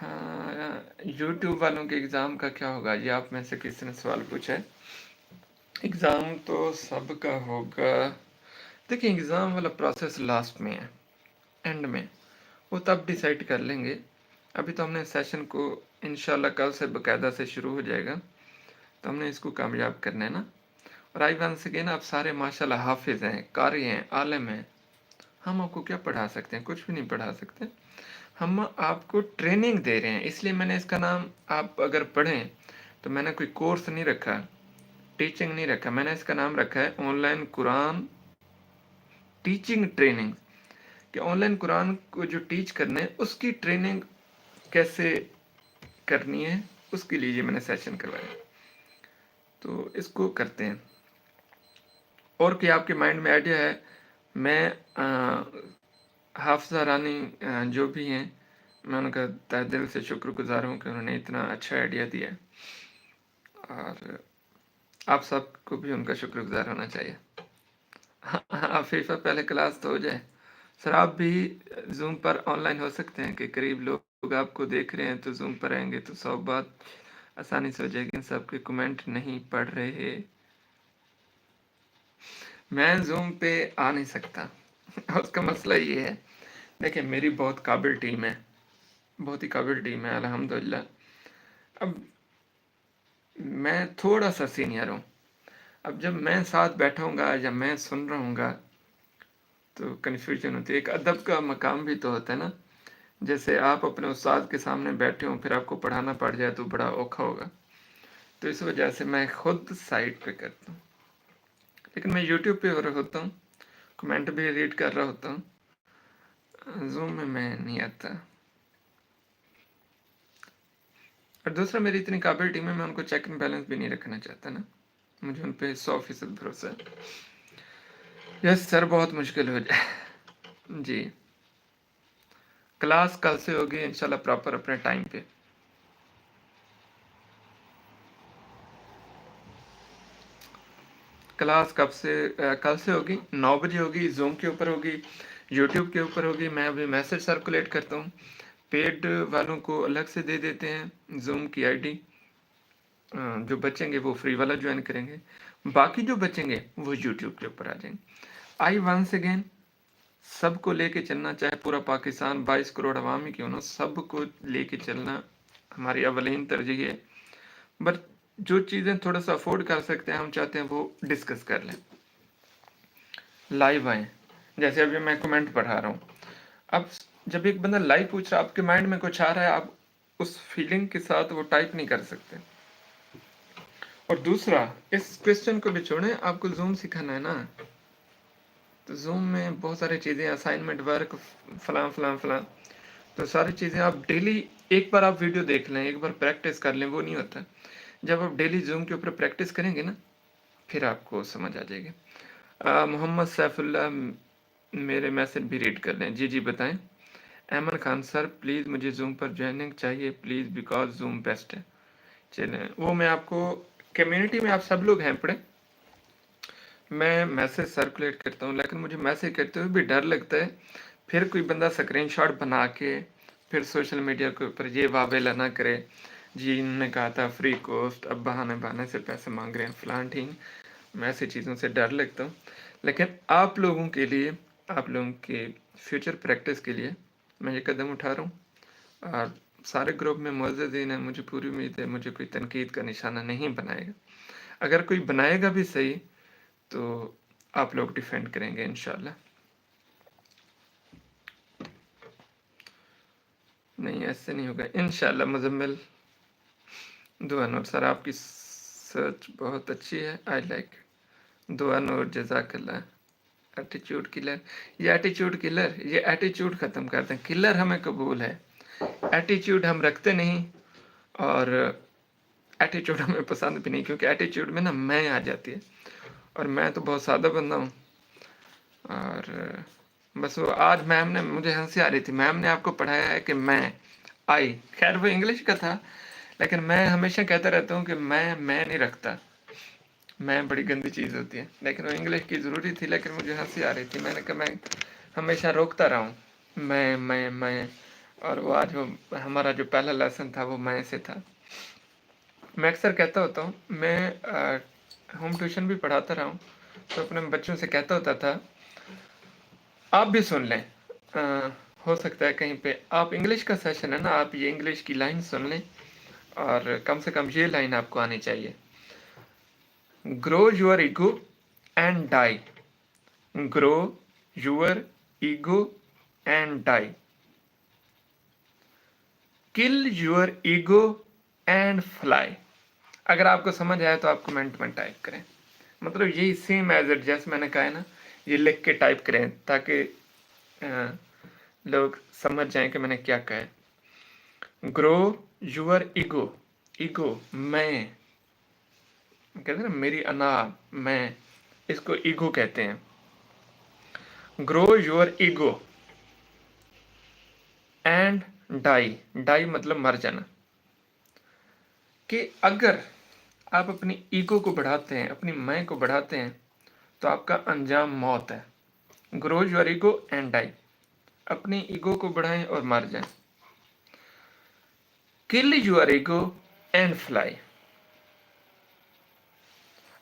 ہاں، یوٹیوب والوں کے ایگزام کا کیا ہوگا؟ یہ آپ میں سے کسی نے سوال پوچھا ہے۔ ایگزام تو سب کا ہوگا۔ دیکھیں، ایگزام والا پروسیس لاسٹ میں ہے، اینڈ میں، وہ تب ڈیسائیڈ کر لیں گے۔ ابھی تو ہم نے سیشن کو انشاءاللہ کل سے باقاعدہ سے شروع ہو جائے گا، تو ہم نے اس کو کامیاب کرنا ہے نا۔ اور آئی ونس اگین، آپ سارے ماشاءاللہ حافظ ہیں، قاری ہیں، عالم ہیں، ہم آپ کو کیا پڑھا سکتے ہیں؟ کچھ بھی نہیں پڑھا سکتے۔ ہم آپ کو ٹریننگ دے رہے ہیں، اس لیے میں نے اس کا نام، آپ اگر پڑھیں تو میں نے کوئی کورس نہیں رکھا، ٹیچنگ نہیں رکھا، میں نے اس کا نام رکھا ہے on line Quran teaching training, کہ آن لائن قرآن کو جو ٹیچ کرنا ہے اس کی ٹریننگ کیسے کرنی ہے، اس کے لیے یہ میں نے سیشن کروایا۔ تو اس کو کرتے ہیں۔ اور کوئی آپ کے مائنڈ میں آئیڈیا ہے؟ میں آ، حافظہ رانی آ، جو بھی ہیں، میں ان کا تہ دل سے شکر گزار ہوں کہ انہوں نے اتنا اچھا آئیڈیا دیا ہے۔ اور آپ سب کو بھی ان کا شکر گزار ہونا چاہیے۔ عفیفہ، پہلے کلاس تو ہو جائے۔ سر، آپ بھی زوم پر آن لائن ہو سکتے ہیں کہ قریب لوگ آپ کو دیکھ رہے ہیں تو زوم پر آئیں گے تو سو بات آسانی سے ہو جائے گی۔ ان سب کے کمنٹ نہیں پڑھ رہے۔ میں زوم پہ آ نہیں سکتا۔ اس کا مسئلہ یہ ہے، دیکھیں، میری بہت قابل ٹیم ہے، بہت ہی قابل ٹیم ہے، الحمدللہ۔ اب میں تھوڑا سا سینئر ہوں۔ اب جب میں ساتھ بیٹھا ہوں گا یا میں سن رہا ہوں گا تو کنفیوژن ہوتی ہے۔ ایک ادب کا مقام بھی تو ہوتا ہے نا، جیسے آپ اپنے استاد کے سامنے بیٹھے ہوں، پھر آپ کو پڑھانا پڑ جائے تو بڑا اوکھا ہوگا۔ تو اس وجہ سے میں خود سائٹ پہ کرتا ہوں، لیکن میں یوٹیوب پہ ہو رہا ہوتا ہوں، کمنٹ بھی ریڈ کر رہا ہوتا ہوں۔ زوم میں میں نہیں آتا۔ اور دوسرا، میری اتنی قابل ٹیم ہے، میں ان کو چیکنگ بیلنس بھی نہیں رکھنا چاہتا نا، مجھے ان پہ سو فیصد بھروسہ ہے۔ یس سر، بہت مشکل ہو جائے۔ جی، کلاس کل سے ہوگی انشاءاللہ پراپر اپنے ٹائم پہ۔ کلاس کب سے؟ کل سے ہوگی، نو بجے ہوگی، زوم کے اوپر ہوگی، یوٹیوب کے اوپر ہوگی۔ میں ابھی میسج سرکولیٹ کرتا ہوں، پیڈ والوں کو الگ سے دے دیتے ہیں زوم کی آئی ڈی۔ جو بچیں گے وہ فری والا جوائن کریں گے، باقی جو بچیں گے وہ یوٹیوب کے اوپر آ جائیں گے۔ آئی ونس اگین، سب کو لے کے چلنا، چاہے پورا پاکستان بائیس کروڑ عوام ہی کیوں نہ، سب کو لے کے چلنا ہماری اولین ترجیح ہے۔ بٹ جو چیزیں تھوڑا سا افورڈ کر سکتے ہیں، ہم چاہتے ہیں وہ ڈسکس کر لیں، لائیو آئیں۔ جیسے ابھی میں کمنٹ پڑھا رہا ہوں، اب جب ایک بندہ لائیو پوچھ رہا ہے، آپ کے مائنڈ میں کچھ آ رہا ہے، آپ اس فیلنگ کے ساتھ وہ ٹائپ نہیں کر سکتے۔ اور دوسرا، اس کوشچن کو بھی چھوڑیں، آپ کو زوم سکھانا ہے نا، تو زوم میں بہت ساری چیزیں، اسائنمنٹ ورک، فلاں فلاں فلاں، تو ساری چیزیں آپ ڈیلی، ایک بار آپ ویڈیو دیکھ لیں، ایک بار پریکٹس کر لیں، وہ نہیں ہوتا۔ جب آپ ڈیلی زوم کے اوپر پریکٹس کریں گے نا، پھر آپ کو سمجھ آ جائے گی۔ آ، محمد سیف اللہ میرے میسج بھی ریڈ کر لیں۔ جی جی بتائیں۔ ایمن خان سر، پلیز مجھے زوم پر جوائننگ چاہیے پلیز، بیکاز زوم بیسٹ ہے۔ چلیں، وہ میں آپ کو، کمیونٹی میں آپ سب لوگ ہیں پڑے، میں میسج سرکولیٹ کرتا ہوں، لیکن مجھے میسج کرتے ہوئے بھی ڈر لگتا ہے، پھر کوئی بندہ سکرین شاٹ بنا کے پھر سوشل میڈیا کے اوپر یہ واویلا نہ کرے، جی انہوں نے کہا تھا فری کورس، اب بہانے بہانے سے پیسے مانگ رہے ہیں، فلان ٹھیک۔ میں ایسی چیزوں سے ڈر لگتا ہوں، لیکن آپ لوگوں کے لیے، آپ لوگوں کے فیوچر پریکٹس کے لیے میں یہ قدم اٹھا رہا ہوں۔ اور سارے گروپ میں معززین ہیں، مجھے پوری امید ہے مجھے کوئی تنقید کا نشانہ نہیں بنائے گا۔ اگر کوئی بنائے گا بھی صحیح، تو آپ لوگ ڈیفینڈ کریں گے انشاءاللہ۔ نہیں، ایسے نہیں ہوگا انشاءاللہ۔ مزمل، دعا نور سر، آپ کی سوچ بہت اچھی ہے، آئی لائک۔ دعا نور، جزاک اللہ۔ ایٹیچیوڈ کلر، یہ ایٹیچیوڈ کلر، یہ ایٹیچیوڈ ختم کر دیں۔ کلر ہمیں قبول ہے، ایٹیچیوڈ ہم رکھتے نہیں، اور ایٹیچیوڈ ہمیں پسند بھی نہیں، کیونکہ ایٹیچیوڈ میں نا میں آ جاتی ہے، اور میں تو بہت سادہ بندہ ہوں۔ اور بس وہ آج میم نے، مجھے ہنسی آ رہی تھی، میم نے آپ کو پڑھایا ہے کہ میں، آئی، خیر وہ انگلش کا تھا، لیکن میں ہمیشہ کہتا رہتا ہوں کہ میں، میں نہیں رکھتا، میں بڑی گندی چیز ہوتی ہے، لیکن وہ انگلش کی ضروری تھی، لیکن مجھے ہنسی آ رہی تھی، میں نے کہا میں ہمیشہ روکتا رہا ہوں، میں، میں، میں۔ اور وہ آج وہ ہمارا جو پہلا لیسن تھا وہ میں سے تھا۔ میں اکثر کہتا ہوتا ہوں، میں ہوم ٹیوشن بھی پڑھاتا رہا ہوں، تو اپنے بچوں سے کہتا ہوتا تھا، آپ بھی سن لیں، ہو سکتا ہے کہیں پہ آپ، انگلش کا سیشن ہے نا، آپ یہ انگلش کی لائن سن لیں، اور کم سے کم یہ لائن آپ کو آنی چاہیے، grow your ego and die, grow your ego and die, kill your ego and fly۔ اگر آپ کو سمجھ آیا تو آپ کمنٹ میں ٹائپ کریں، مطلب یہی سیم ایز اٹ، جیسے میں نے کہا ہے نا، یہ لکھ کے ٹائپ کریں تاکہ لوگ سمجھ جائیں کہ میں نے کیا کہا ہے۔ Grow your ego, ego، میں، کہتے ہیں نا میری انا، میں، اس کو ایگو کہتے ہیں۔ Grow your ego and die, die مطلب مر جانا، کہ اگر آپ اپنی ایگو کو بڑھاتے ہیں، اپنی میں کو بڑھاتے ہیں، تو آپ کا انجام موت ہے۔ Grow your ego and die، اپنی ایگو کو بڑھائیں اور مر جائیں۔ Kill your ego and fly۔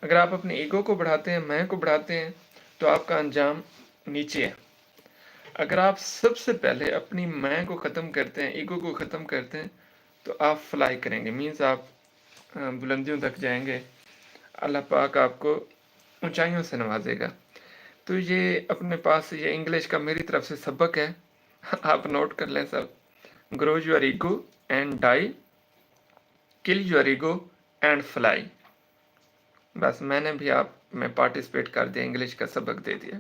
اگر آپ اپنی ایگو کو بڑھاتے ہیں، میں کو بڑھاتے ہیں، تو آپ کا انجام نیچے ہے۔ اگر آپ سب سے پہلے اپنی میں کو ختم کرتے ہیں، ایگو کو ختم کرتے ہیں، تو آپ فلائی کریں گے، مینز آپ بلندیوں تک جائیں گے۔ اللہ پاک آپ کو اونچائیوں سے نوازے گا۔ تو یہ اپنے پاس یہ انگلش کا میری طرف سے سبق ہے، آپ نوٹ کر لیں سب۔ Grow your ego and die, kill your ego and fly۔ بس میں نے بھی آپ میں پارٹیسپیٹ کر دیا، انگلش کا سبق دے دیا۔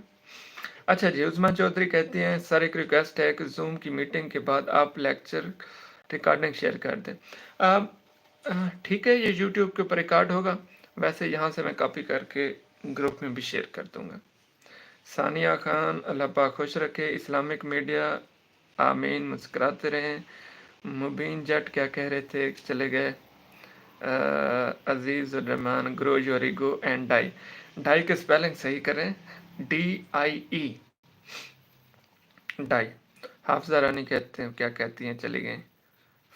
اچھا جی، عظمیٰ چودھری کہتی ہیں، سر ایک ریکویسٹ ہے کہ زوم کی میٹنگ کے بعد آپ لیکچر ریکارڈنگ شیئر کر دیں۔ ٹھیک ہے، یہ یوٹیوب کے اوپر ریکارڈ ہوگا، ویسے یہاں سے میں کاپی کر کے گروپ میں بھی شیئر کر دوں گا۔ ثانیہ خان، اللہ پاک خوش رکھے۔ اسلامک میڈیا، آمین، مسکراتے رہیں۔ مبین جٹ کیا کہہ رہے تھے، چلے گئے۔ Aziz ur Rahman, grow your ego and die۔ Die کی سپیلنگ صحیح کریں، ڈی آئی ای، ڈائی۔ حافظہ رانی کہتے ہیں، کیا کہتی ہیں، چلی گئیں۔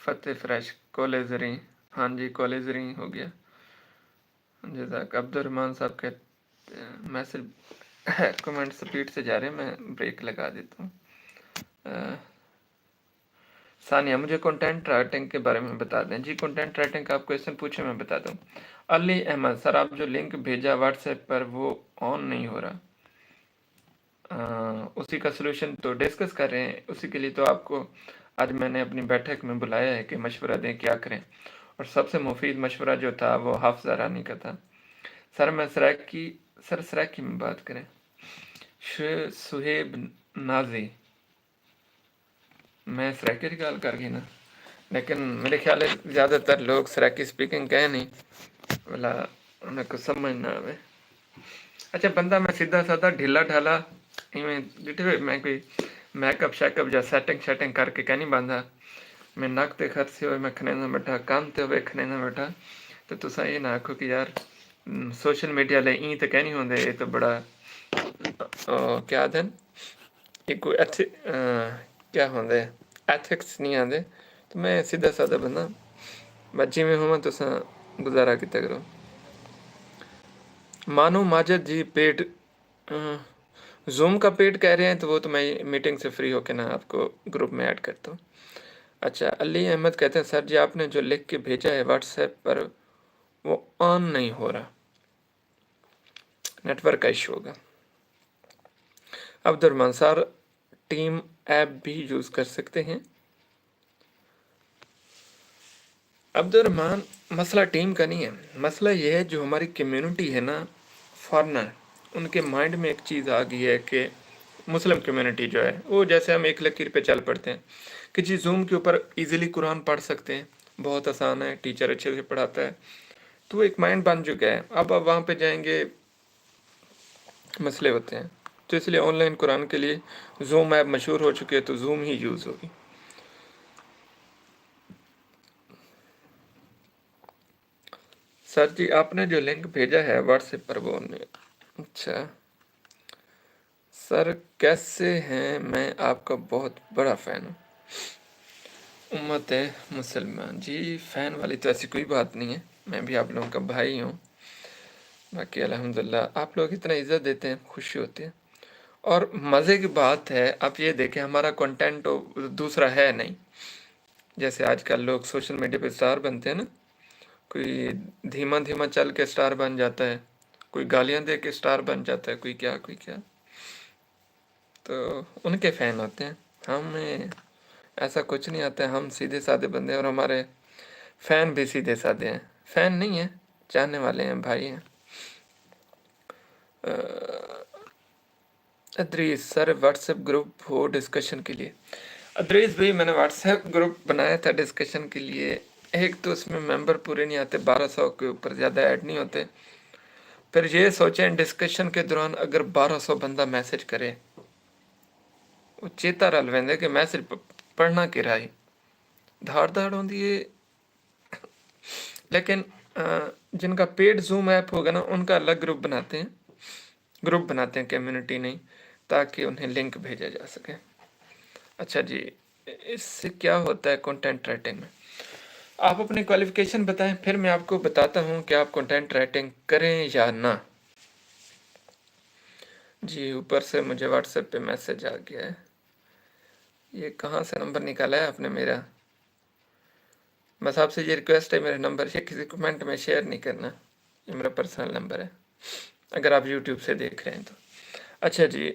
فتح فریش، کولے زریں۔ ہاں جی، کولے زریں ہو گیا۔ جزاک۔ عبدالرحمان صاحب کہتے ہیں، میسج، کمنٹ سپیڈ سے جا رہے ہیں، میں بریک لگا دیتا ہوں۔ آ، ثانیہ، مجھے کنٹینٹ رائٹنگ کے بارے میں بتا دیں۔ جی، کنٹینٹ رائٹنگ کا آپ کویشچن پوچھیں، میں بتا دوں۔ علی احمد، سر، آپ جو لنک بھیجا واٹس ایپ پر، وہ آن نہیں ہو رہا۔ آ، اسی کا سلوشن تو ڈسکس کر رہے ہیں، اسی کے لیے تو آپ کو آج میں نے اپنی بیٹھک میں بلایا ہے کہ مشورہ دیں کیا کریں۔ اور سب سے مفید مشورہ جو تھا وہ حافظہ رانی کا تھا۔ سر، میں سرائیکی، سر، سرائیکی میں بات کریں۔ ش-، صہیب نازی، میں سرائیکی دی ڳالھ کر ڳئی نا، لیکن میݙے خیال ہے زیادہ تر لوگ سرائیکی سپیکنگ کہیں نہیں، ولا انہاں کوں سمجھ نہ آوے۔ اچھا، بندہ میں سیدھا سادہ ڈھیلا ڈھالا ایویں ݙٹھے ہوئے، میں کوئی میک اپ شیک اپ یا سیٹنگ شیٹنگ کر کے کہیں نہیں بندہ۔ میں نک تے خرچے ہوئے، میں کھنیندا ٻیٹھا، کن تے ہوئے کھنیندا ٻیٹھا، تے تساں اے نہ آکھو کہ یار، م، سوشل میڈیا لے ایں تے کہیں نہیں ہوندے، اے تے بڑا، او، کیا آہدن؟ کہ کوئی ایتھ-، آ، کیا ہوندے، ایتھکس نہیں آندے۔ تو میں سیدھا سادہ بندہ، بس جیویں ہوواں تساں گزارا کیتا کرو۔ مانو ماجد جی پیڈ، آ، زوم کا پیڈ کہہ رہے ہیں، تو وہ تو میں میٹنگ سے فری ہو کے نا آپ کو گروپ میں ایڈ کرتا ہوں۔ اچھا، علی احمد کہتے ہیں، سر جی، آپ نے جو لکھ کے بھیجا ہے واٹس ایپ پر، وہ آن نہیں ہو رہا۔ نیٹ ورک کا ایشو ہوگا۔ عبدالرحمان سر، ٹیم ایپ بھی یوز کر سکتے ہیں۔ عبدالرحمان، مسئلہ ٹیم کا نہیں ہے، مسئلہ یہ ہے جو ہماری کمیونٹی ہے نا، فارنر، ان کے مائنڈ میں ایک چیز آ گئی ہے کہ مسلم کمیونٹی جو ہے، وہ جیسے ہم ایک لکیر پہ چل پڑتے ہیں کہ جی زوم کے اوپر ایزیلی قرآن پڑھ سکتے ہیں، بہت آسان ہے، ٹیچر اچھے سے پڑھاتا ہے، تو وہ ایک مائنڈ بن چکا ہے۔ اب آپ وہاں پہ جائیں گے، مسئلے ہوتے ہیں، تو اس لیے آن لائن قرآن کے لیے زوم ایپ مشہور ہو چکی ہے، تو زوم ہی یوز ہوگی۔ سر جی، آپ نے جو لنک بھیجا ہے واٹس ایپ پر، وہ نہیں۔ اچھا سر، کیسے ہیں؟ میں آپ کا بہت بڑا فین ہوں۔ امت مسلمہ، جی، فین والی تو ایسی کوئی بات نہیں ہے، میں بھی آپ لوگوں کا بھائی ہوں۔ باقی الحمدللہ آپ لوگ اتنا عزت دیتے ہیں، خوشی ہوتی ہے۔ اور مزے کی بات ہے، آپ یہ دیکھیں، ہمارا کنٹینٹ تو دوسرا ہے نہیں۔ جیسے آج کل لوگ سوشل میڈیا پہ اسٹار بنتے ہیں نا، کوئی دھیما دھیما چل کے اسٹار بن جاتا ہے، کوئی گالیاں دے کے اسٹار بن جاتا ہے، کوئی کیا، کوئی کیا۔ تو ان کے فین ہوتے ہیں، ہمیں ایسا کچھ نہیں آتا ہے، ہم سیدھے سادے بندے ہیں اور ہمارے فین بھی سیدھے سادے ہیں۔ فین نہیں ہیں، چاہنے والے ہیں، بھائی ہیں۔ آ، ادریس سر، واٹس ایپ گروپ ہو ڈسکشن کے لیے؟ ادریس بھائی، میں نے واٹس ایپ گروپ بنایا تھا ڈسکشن کے لیے، ایک تو اس میں ممبر پورے نہیں آتے، بارہ سو کے اوپر زیادہ ایڈ نہیں ہوتے۔ پھر یہ سوچیں، ڈسکشن کے دوران اگر بارہ سو بندہ میسج کرے، وہ چیتا رل ویندے کہ میسج پ-، پڑھنا کیرھا ہے۔ دھاڑ دھاڑ ہوندی ہے۔ لیکن، آ، جن کا پیڈ زوم ایپ ہوگا نا، ان کا الگ گروپ بناتے ہیں، گروپ بناتے ہیں، کمیونٹی نہیں، تاکہ انہیں لنک بھیجا جا سکے۔ اچھا جی، اس سے کیا ہوتا ہے کنٹینٹ رائٹنگ میں؟ آپ اپنی کوالیفکیشن بتائیں، پھر میں آپ کو بتاتا ہوں کہ آپ کنٹینٹ رائٹنگ کریں یا نہ۔ جی، اوپر سے مجھے واٹس ایپ پہ میسج آ گیا ہے۔ یہ کہاں سے نمبر نکالا ہے آپ نے میرا؟ بس آپ سے یہ ریکویسٹ ہے، میرا نمبر یہ کسی کمنٹ میں شیئر نہیں کرنا، یہ میرا پرسنل نمبر ہے، اگر آپ یوٹیوب سے دیکھ رہے ہیں تو۔ اچھا جی،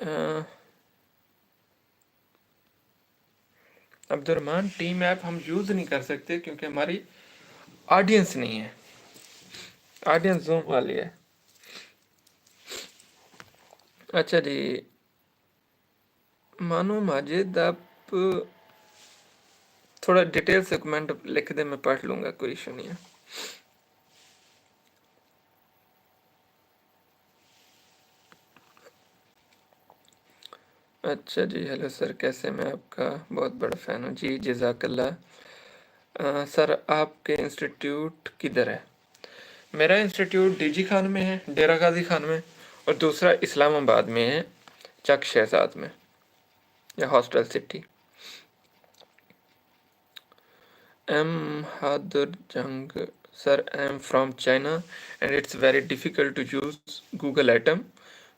آ، عبدالرحمان، ٹیم ایپ ہم یوز نہیں کر سکتے کیونکہ ہماری آڈینس نہیں ہے، آڈینس زوم والی ہے۔ اچھا جی، مانو ماجد، آپ تھوڑا ڈیٹیل سے کمنٹ لکھ دیں، میں پڑھ لوں گا، کوئی ایشو نہیں ہے۔ اچھا جی، ہیلو سر، کیسے؟ میں آپ کا بہت بڑا فین ہوں جی، جزاک اللہ۔ آ، سر، آپ کے انسٹیٹیوٹ کدھر ہے؟ میرا انسٹیٹیوٹ ڈی جی خان میں ہے، ڈیرہ غازی خان میں، اور دوسرا اسلام آباد میں ہے، چک شہزاد میں۔ یا ہاسٹل سٹی۔ ایم حادر جنگ، sir, I am from China and it's very difficult to use Google Atom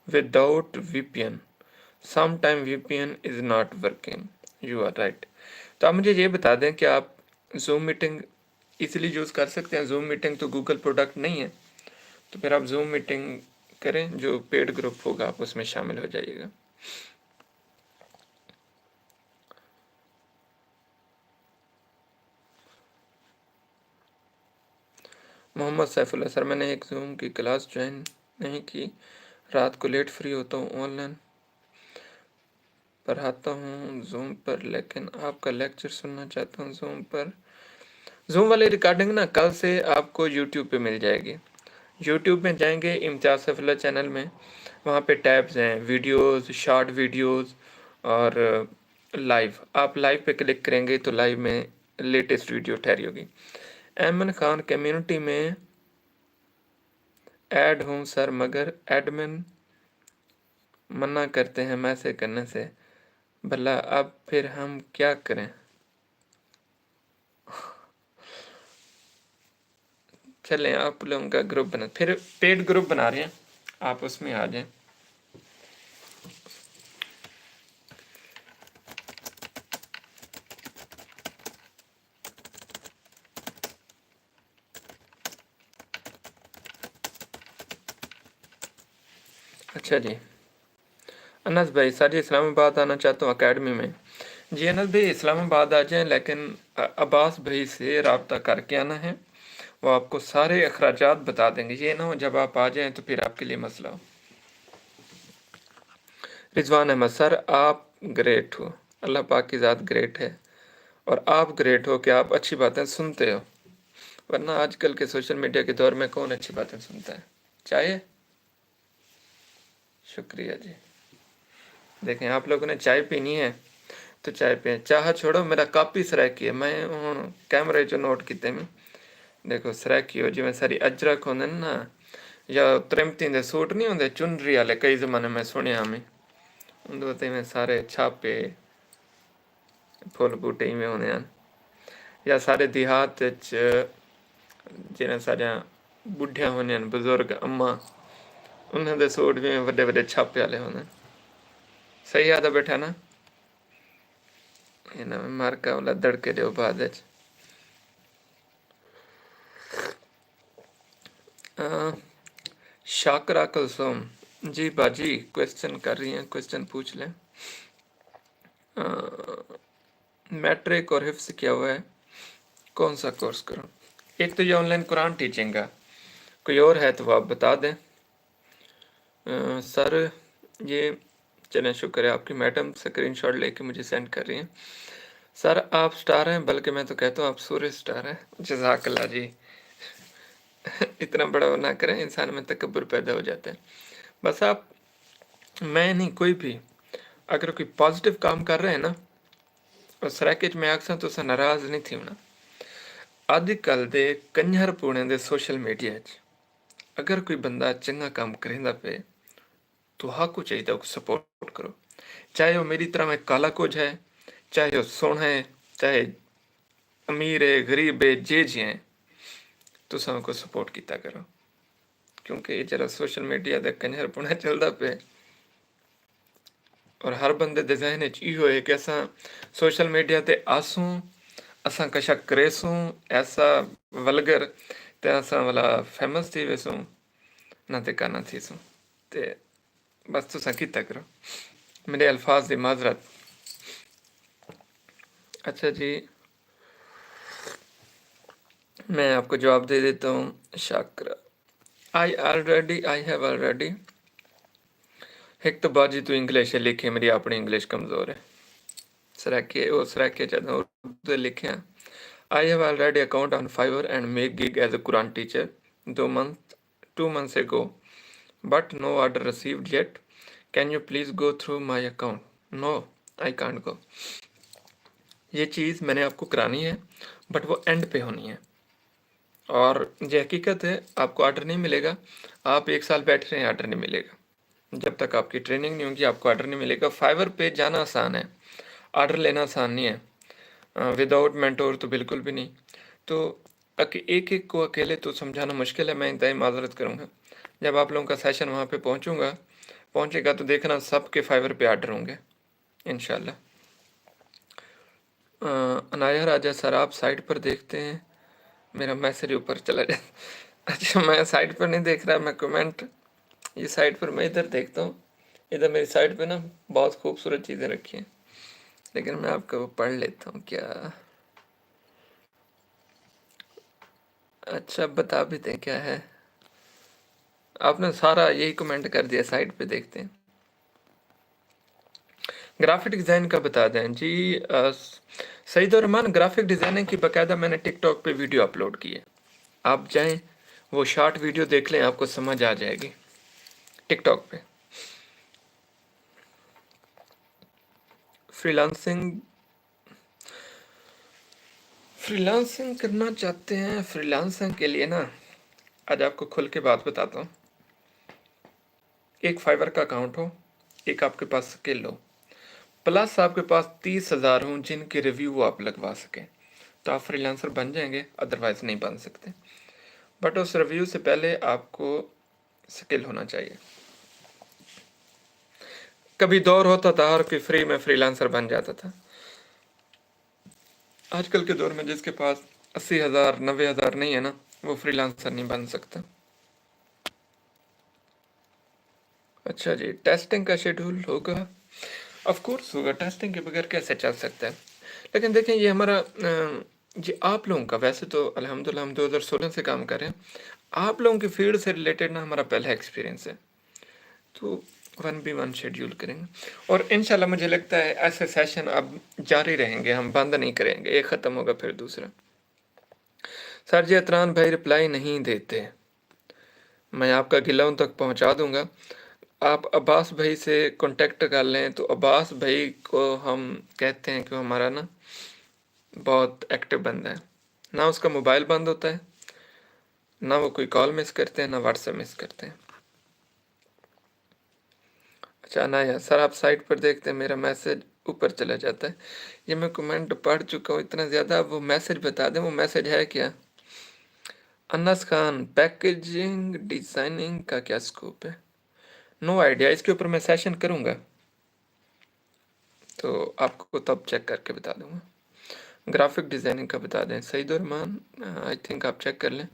without V P N. Sometime V P N is not working. You are right. تو آپ مجھے یہ بتا دیں کہ آپ زوم میٹنگ ایزیلی یوز کر سکتے ہیں؟ زوم میٹنگ تو گوگل پروڈکٹ نہیں ہے، تو پھر آپ زوم میٹنگ کریں، جو پیڈ گروپ ہوگا آپ اس میں شامل ہو جائیے گا۔ محمد سیف اللہ، سر میں نے ایک زوم کی کلاس جوائن نہیں کی، رات کو لیٹ فری ہوتا ہوں، آن لائن پڑھاتا ہوں زوم پر، لیکن آپ کا لیکچر سننا چاہتا ہوں زوم پر۔ زوم والی ریکارڈنگ نا کل سے آپ کو یوٹیوب پہ مل جائے گی۔ یوٹیوب میں جائیں گے امتیاز سیف اللہ چینل میں، وہاں پہ ٹیبز ہیں، ویڈیوز، شارٹ ویڈیوز اور لائیو۔ آپ لائیو پہ کلک کریں گے تو لائیو میں لیٹسٹ ویڈیو ٹھہری ہوگی۔ ایمن خان، کمیونٹی میں ایڈ ہوں سر، مگر ایڈمن منع کرتے ہیں میسج کرنے سے، بھلا اب پھر ہم کیا کریں؟ چلیں، آپ لوگوں کا گروپ بنا، پھر پیڈ گروپ بنا رہے ہیں، آپ اس میں آ جائیں۔ اچھا جی، انس بھائی، سر جی اسلام آباد آنا چاہتا ہوں اکیڈمی میں۔ جی انس بھائی، اسلام آباد آ جائیں، لیکن عباس بھائی سے رابطہ کر کے آنا ہے، وہ آپ کو سارے اخراجات بتا دیں گے۔ یہ نہ ہو جب آپ آ جائیں تو پھر آپ کے لیے مسئلہ ہو۔ رضوان احمد، سر آپ گریٹ ہو، اللہ پاک کی ذات گریٹ ہے، اور آپ گریٹ ہو کہ آپ اچھی باتیں سنتے ہو، ورنہ آج کل کے سوشل میڈیا کے دور میں کون اچھی باتیں سنتا ہے؟ چائے؟ شکریہ جی۔ دیکھیں، آپ لوگوں نے چائے پینی ہے تو چائے پئیں، چاہ چھوڑو، میرا کاپی سرائیکی ہے، میں ہن کیمرے چ نوٹ کیتے میں۔ دیکھو سرائیکی ہو، جویں ساری اجرک ہوندے نا، یا ترمتیں دے سوٹ نہیں ہوندے، چنری والے، کئی زمانے میں سنیا میں، اندر تے میں سارے چھاپے، پھل بوٹے ایویں ہوندے ہن۔ یا سارے دیہات وچ جنہاں ساریاں بڈھیاں ہوندیاں ہن، بزرگ اماں، انہاں دے سوٹ وی وڈے وڈے چھاپے والے ہوندے ہن۔ صحیح آہدا بیٹھا نا؟ انہاں میں مارکا والا دڑکے ݙیو بعد وچ۔ آ، شاکرہ کلثوم، جی باجی، کوئسچن کر رہی ہیں، کوئسچن پوچھ لیں۔ آ، میٹرک اور حفظ کیا ہوا ہے، کون سا کورس کروں؟ ایک تو یہ آن لائن قرآن ٹیچنگ کا، کوئی اور ہے تو وہ آپ بتا دیں۔ آ، سر، یہ چلیں، شکر ہے آپ کی، میڈم اسکرین شاٹ لے کے مجھے سینڈ کر رہی ہیں۔ سر، آپ سٹار ہیں، بلکہ میں تو کہتا ہوں آپ سورج سٹار ہیں۔ جزاک اللہ جی۔ اتنا بڑا وہ نہ کریں، انسان میں تکبر پیدا ہو جاتا ہے۔ بس آپ، میں نہیں، کوئی بھی، اگر کوئی پازیٹیو کام کر رہے ہیں نا، اور سرائیکی چ میں آکھساں تساں ناراض نہیں تھیونا۔ اڄ کل دے کنجر پونے دے سوشل میڈیا چ اگر کوئی بندہ چنگا کام کریندا پئے، تہاکوں چاہیدا اوکوں سپورٹ کرو، چاہے او میݙی طرح میں کالا کجھ ہے، چاہے او سوہݨا ہے، چاہے امیر ہے، غریب ہے، جے جے ہیں، تساں اوکوں سپورٹ کیتا کرو، کیونکہ اے جیڑھا سوشل میڈیا تے کنجر پونا چلدا پئے، اور ہر بندے دے ذہن اچ ایہو ہے کہ اساں سوشل میڈیا تے آسوں، اساں کشا کریسوں، ایسا ولگر، تے اساں ولا فیمس تھی ویسوں، نہ تے کا نہ تھیسوں۔ تے بس تساں کیتا کرو۔ میرے الفاظ دی معذرت۔ اچھا جی، میں آپ کو جواب دے دیتا ہوں۔ Shakira, I already, I have already۔ ہک تو باجی تو انگلش ہے لکھے، میری اپݨی انگلش کمزور ہے۔ سرائیکی، او سرائیکی چاہتا اردو لکھے ہیں۔ I have already account on Fiverr and make gig as a Quran teacher دو month two months ago, but no order received yet. Can you please go through my account? No, I can't go. یہ چیز میں نے آپ کو کرانی ہے، بٹ وہ اینڈ پہ ہونی ہے۔ اور یہ حقیقت ہے، آپ کو آرڈر نہیں ملے گا۔ آپ ایک سال بیٹھے رہیں، آرڈر نہیں ملے گا۔ جب تک آپ کی ٹریننگ نہیں ہوگی، آپ کو آرڈر نہیں ملے گا۔ فائیور پہ جانا آسان ہے، آرڈر لینا آسان نہیں ہے، وداؤٹ مینٹور تو بالکل بھی نہیں۔ تو ایک ایک کو اکیلے تو سمجھانا مشکل ہے، میں انتہائی معذرت کروں گا۔ جب آپ لوگوں کا سیشن وہاں پہ پہنچوں گا، پہنچے گا تو دیکھنا سب کے فائیور پہ آرڈر ہوں گے انشاءاللہ۔ عنایا راجہ سر، آپ سائٹ پر دیکھتے ہیں، میرا میسج اوپر چلا جاتا۔ اچھا، میں سائٹ پر نہیں دیکھ رہا، میں کمنٹ، یہ سائٹ پر میں ادھر دیکھتا ہوں۔ ادھر میری سائٹ پہ نا بہت خوبصورت چیزیں رکھی ہیں، لیکن میں آپ کو پڑھ لیتا ہوں۔ کیا اچھا، بتا بھی دیں کیا ہے۔ آپ نے سارا یہی کمنٹ کر دیا، سائٹ پہ دیکھتے ہیں۔ گرافک ڈیزائن کا بتا دیں جی۔ سعید الرحمان، گرافک ڈیزائننگ کی باقاعدہ میں نے ٹک ٹاک پہ ویڈیو اپلوڈ کی ہے، آپ جائیں، وہ شارٹ ویڈیو دیکھ لیں، آپ کو سمجھ آ جائے گی ٹک ٹاک پہ۔ فری لانسنگ فری لانسنگ کرنا چاہتے ہیں؟ فری لانسنگ کے لیے نا، آج آپ کو کھل کے بات بتاتا ہوں۔ ایک فائیور کا اکاؤنٹ ہو، ایک آپ کے پاس سکل ہو، پلس آپ کے پاس تیس ہزار ہوں جن کے ریویو آپ لگوا سکیں، تو آپ فری لانسر بن جائیں گے، ادروائز نہیں بن سکتے۔ بٹ اس ریویو سے پہلے آپ کو سکل ہونا چاہیے۔ کبھی دور ہوتا تھا ہر کوئی فری میں فری لانسر بن جاتا تھا۔ آج کل کے دور میں جس کے پاس اسی ہزار، نوے ہزار نہیں ہے نا، وہ فری لانسر نہیں بن سکتا۔ اچھا جی، ٹیسٹنگ کا شیڈول ہوگا؟ آف کورس ہوگا، ٹیسٹنگ کے بغیر کیسے چل سکتا ہے؟ لیکن دیکھیں، یہ ہمارا یہ آپ لوگوں کا، ویسے تو الحمدللہ ہم دو ہزار سولہ سے کام کر رہے ہیں، آپ لوگوں کی فیلڈ سے ریلیٹڈ نا ہمارا پہلا ایکسپیرینس ہے، تو ون بی ون شیڈیول کریں گے۔ اور انشاءاللہ مجھے لگتا ہے ایسے سیشن اب جاری رہیں گے، ہم بند نہیں کریں گے، ایک ختم ہوگا پھر دوسرا۔ سر جی، عطران بھائی رپلائی نہیں دیتے، میں آپ کا گلہ ان تک پہنچا دوں گا۔ آپ عباس بھائی سے کانٹیکٹ کر لیں، تو عباس بھائی کو ہم کہتے ہیں کہ وہ ہمارا نا بہت ایکٹیو بندہ ہے، نہ اس کا موبائل بند ہوتا ہے، نہ وہ کوئی کال مس کرتے ہیں، نہ واٹس ایپ مس کرتے ہیں۔ اچھا عنایا سر، آپ سائٹ پر دیکھتے ہیں، میرا میسج اوپر چلا جاتا ہے۔ یہ میں کمنٹ پڑھ چکا ہوں اتنا زیادہ، اب وہ میسج بتا دیں، وہ میسج ہے کیا؟ انس خان، پیکیجنگ ڈیزائننگ کا کیا اسکوپ ہے؟ نو آئیڈیا، اس کے اوپر میں سیشن کروں گا تو آپ کو تب چیک کر کے بتا دوں گا۔ گرافک ڈیزائننگ کا بتا دیں، سعید الرحمان، آئی تھنک آپ چیک کر لیں،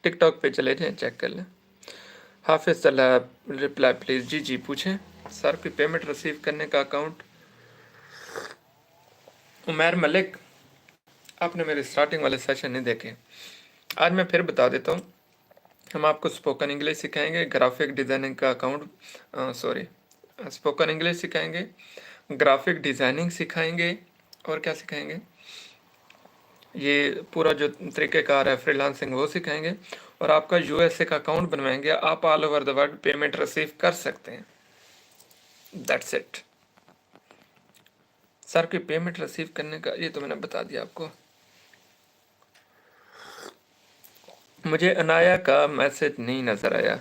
ٹک ٹاک پہ چلے جائیں، چیک کر لیں۔ حافظ صلاح، رپلائی پلیز۔ جی جی، پوچھیں سر، کوئی پیمنٹ ریسیو کرنے کا اکاؤنٹ؟ عمیر ملک، آپ نے میرے اسٹارٹنگ والے سیشن نہیں دیکھے، آج میں پھر بتا دیتا ہوں۔ ہم آپ کو اسپوکن انگلش سکھائیں گے، گرافک ڈیزائننگ کا اکاؤنٹ، سوری، اسپوکن انگلش سکھائیں گے، گرافک ڈیزائننگ سکھائیں گے، اور کیا سکھائیں گے؟ یہ پورا جو طریقہ کار ہے فری لانسنگ، وہ سکھائیں گے، اور آپ کا یو ایس اے کا اکاؤنٹ بنوائیں گے، آپ all over the world payment receive کر سکتے ہیں۔ دیٹس اٹ۔ سر، کوئی پیمنٹ ریسیو کرنے کا، یہ تو میں نے بتا دیا آپ کو۔ مجھے عنایا کا میسج نہیں نظر آیا۔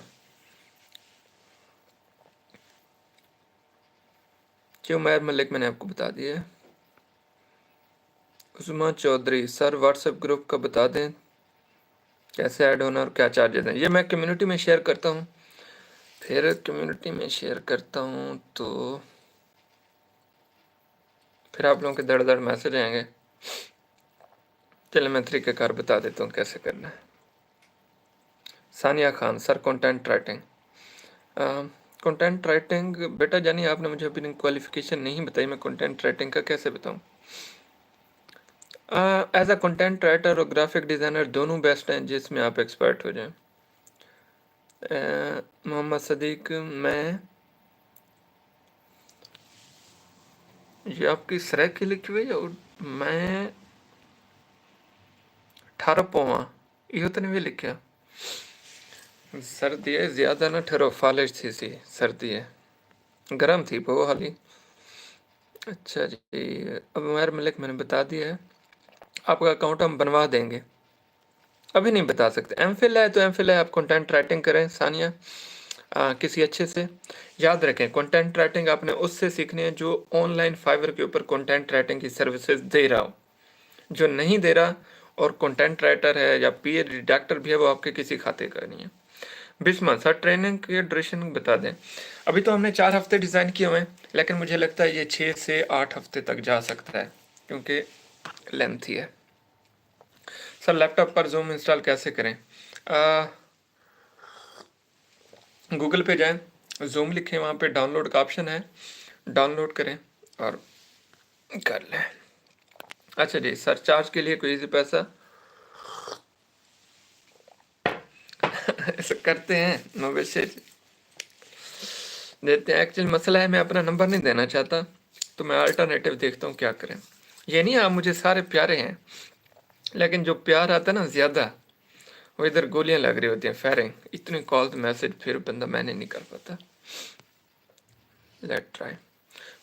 جی عمیر ملک، میں نے آپ کو بتا دیا ہے۔ عثمان چودھری، سر واٹس ایپ گروپ کا بتا دیں، کیسے ایڈ ہونا اور کیا چارجز ہیں؟ یہ میں کمیونٹی میں شیئر کرتا ہوں، پھر کمیونٹی میں شیئر کرتا ہوں تو پھر آپ لوگوں کے دڑ دڑ میسج آئیں گے۔ چلیں، میں طریقہ کار بتا دیتا ہوں کیسے کرنا ہے۔ ثانیہ خان، سر کنٹینٹ رائٹنگ، کنٹینٹ رائٹنگ، بیٹا جانی، آپ نے مجھے اپنی کوالیفکیشن نہیں بتائی، میں کنٹینٹ رائٹنگ کا کیسے بتاؤں؟ ایز اے کنٹینٹ رائٹر اور گرافک ڈیزائنر دونوں بیسٹ ہیں، جس میں آپ ایکسپرٹ ہو جائیں۔ محمد صدیق، میں، یہ آپ کی سرائیکی لکھی ہوئی ہے؟ میں ٹھر پواں، یہ تو نہیں لکھا۔ سردی ہے، زیادہ نہ ٹھرو، فالج تھی سی، سردی ہے، گرم تھی پو حالی۔ اچھا جی، اب عمیر ملک میں نے بتا دیا ہے، آپ کا اکاؤنٹ ہم بنوا دیں گے۔ ابھی نہیں بتا سکتے۔ ایم فل ہے تو ایم فل ہے، آپ کنٹینٹ رائٹنگ کریں۔ ثانیہ، آ, کسی اچھے سے۔ یاد رکھیں، کنٹینٹ رائٹنگ آپ نے اس سے سیکھنی ہے جو آن لائن فائیور کے اوپر کنٹینٹ رائٹنگ کی سروسز دے رہا ہو۔ جو نہیں دے رہا اور کنٹینٹ رائٹر ہے یا پی ایچ ڈی ڈاکٹر بھی ہے، وہ آپ کے کسی کھاتے کا نہیں ہے۔ بسما سر، ٹریننگ کی ڈیوریشن بتا دیں۔ ابھی تو ہم نے چار ہفتے ڈیزائن کیے ہوئے ہیں، لیکن مجھے لگتا ہے یہ چھ سے آٹھ ہفتے تک جا سکتا ہے، کیونکہ لینتھی ہے۔ سر، لیپ ٹاپ پر زوم انسٹال کیسے کریں؟ آ، گوگل پہ جائیں، زوم لکھیں، وہاں پہ ڈاؤن لوڈ کا آپشن ہے، ڈاؤن لوڈ کریں اور کر لیں۔ اچھا جی سر، چارج کے لیے کوئی ایزی پیسہ؟ ایسا کرتے ہیں، مویشی دیتے ہیں۔ ایکچوئل مسئلہ ہے، میں اپنا نمبر نہیں دینا چاہتا، تو میں آلٹرنیٹیو دیکھتا ہوں کیا کریں۔ یہ نہیں، آپ مجھے سارے پیارے ہیں، لیکن جو پیار آتا ہے نا زیادہ، وہ ادھر گولیاں لگ رہی ہوتی ہیں، فائرنگ، اتنی کالز، میسج، پھر بندہ مینیج نہیں کر پاتا۔ لیٹ ٹرائی،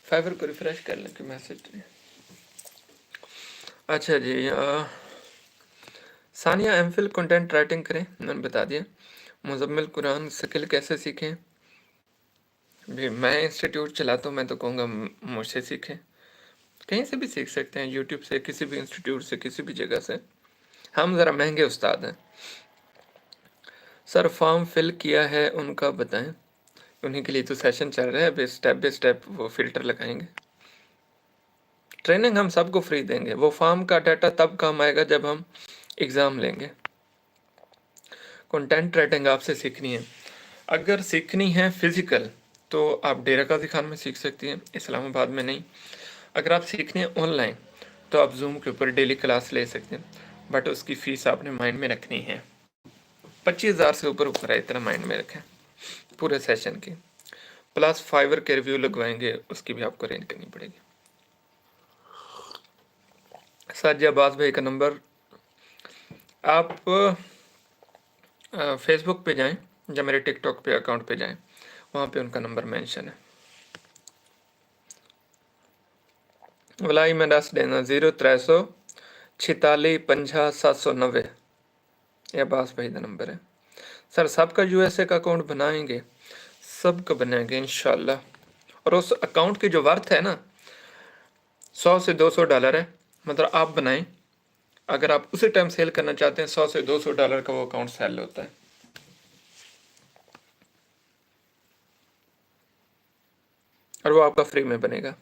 فائیور کو ریفریش کر لیں کہ میسج نہیں۔ اچھا جی، آ، ثانیہ ایم فل کنٹینٹ رائٹنگ کریں، میں نے بتا دیا۔ مزمل قرآن سکل کیسے سیکھیں؟ بھی میں انسٹیٹیوٹ چلاتا ہوں، میں تو کہوں گا م-، مجھ سے سیکھیں۔ کہیں سے بھی سیکھ سکتے ہیں، یوٹیوب سے، کسی بھی انسٹیٹیوٹ سے، کسی بھی جگہ سے۔ ہم ذرا مہنگے استاد ہیں۔ سر، فارم فل کیا ہے، ان کا بتائیں۔ انہیں کے لیے تو سیشن چل رہا ہے، ابھی اسٹیپ بائی اسٹیپ وہ فلٹر لگائیں گے۔ ٹریننگ ہم سب کو فری دیں گے۔ وہ فارم کا ڈیٹا تب کام آئے گا جب ہم ایگزام لیں گے۔ کنٹینٹ رائٹنگ آپ سے سیکھنی ہے۔ اگر سیکھنی ہے فزیکل تو آپ ڈیرہ غازی خان میں سیکھ سکتی ہیں، اسلام آباد میں نہیں۔ اگر آپ سیکھنی ہے آن لائن تو آپ زوم کے اوپر ڈیلی کلاس لے سکتے ہیں، بٹ اس کی فیس آپ نے مائنڈ میں رکھنی ہے۔ پچیس ہزار سے اوپر اوپر ہے، اتنا مائنڈ میں رکھیں پورے سیشن کی۔ پلس فائیور کے ریویو لگوائیں گے، اس کی بھی آپ کو ارینج کرنی پڑے گی۔ سر جی، عباس بھائی کا نمبر، آپ، آ، فیس بک پہ جائیں یا میرے ٹک ٹاک پہ اکاؤنٹ پہ جائیں، وہاں پہ ان کا نمبر مینشن ہے۔ ولائی میں ݙس ݙینداں، زیرو ترے سو چھتالی پنجاہ ست سو نوے۔ یہ عباس بھائی دا نمبر ہے۔ سر، سب کا یو ایس اے کا اکاؤنٹ بنائیں گے؟ سب کا بنائیں گے انشاءاللہ۔ اور اس اکاؤنٹ کی جو ورتھ ہے نا، سو سے دو سو ڈالر ہے، مطلب آپ بنائیں۔ اگر آپ اسی ٹائم سیل کرنا چاہتے ہیں، سو سے دو سو ڈالر کا وہ اکاؤنٹ سیل ہوتا ہے۔ اور وہ آپ کا فری میں بنے گا۔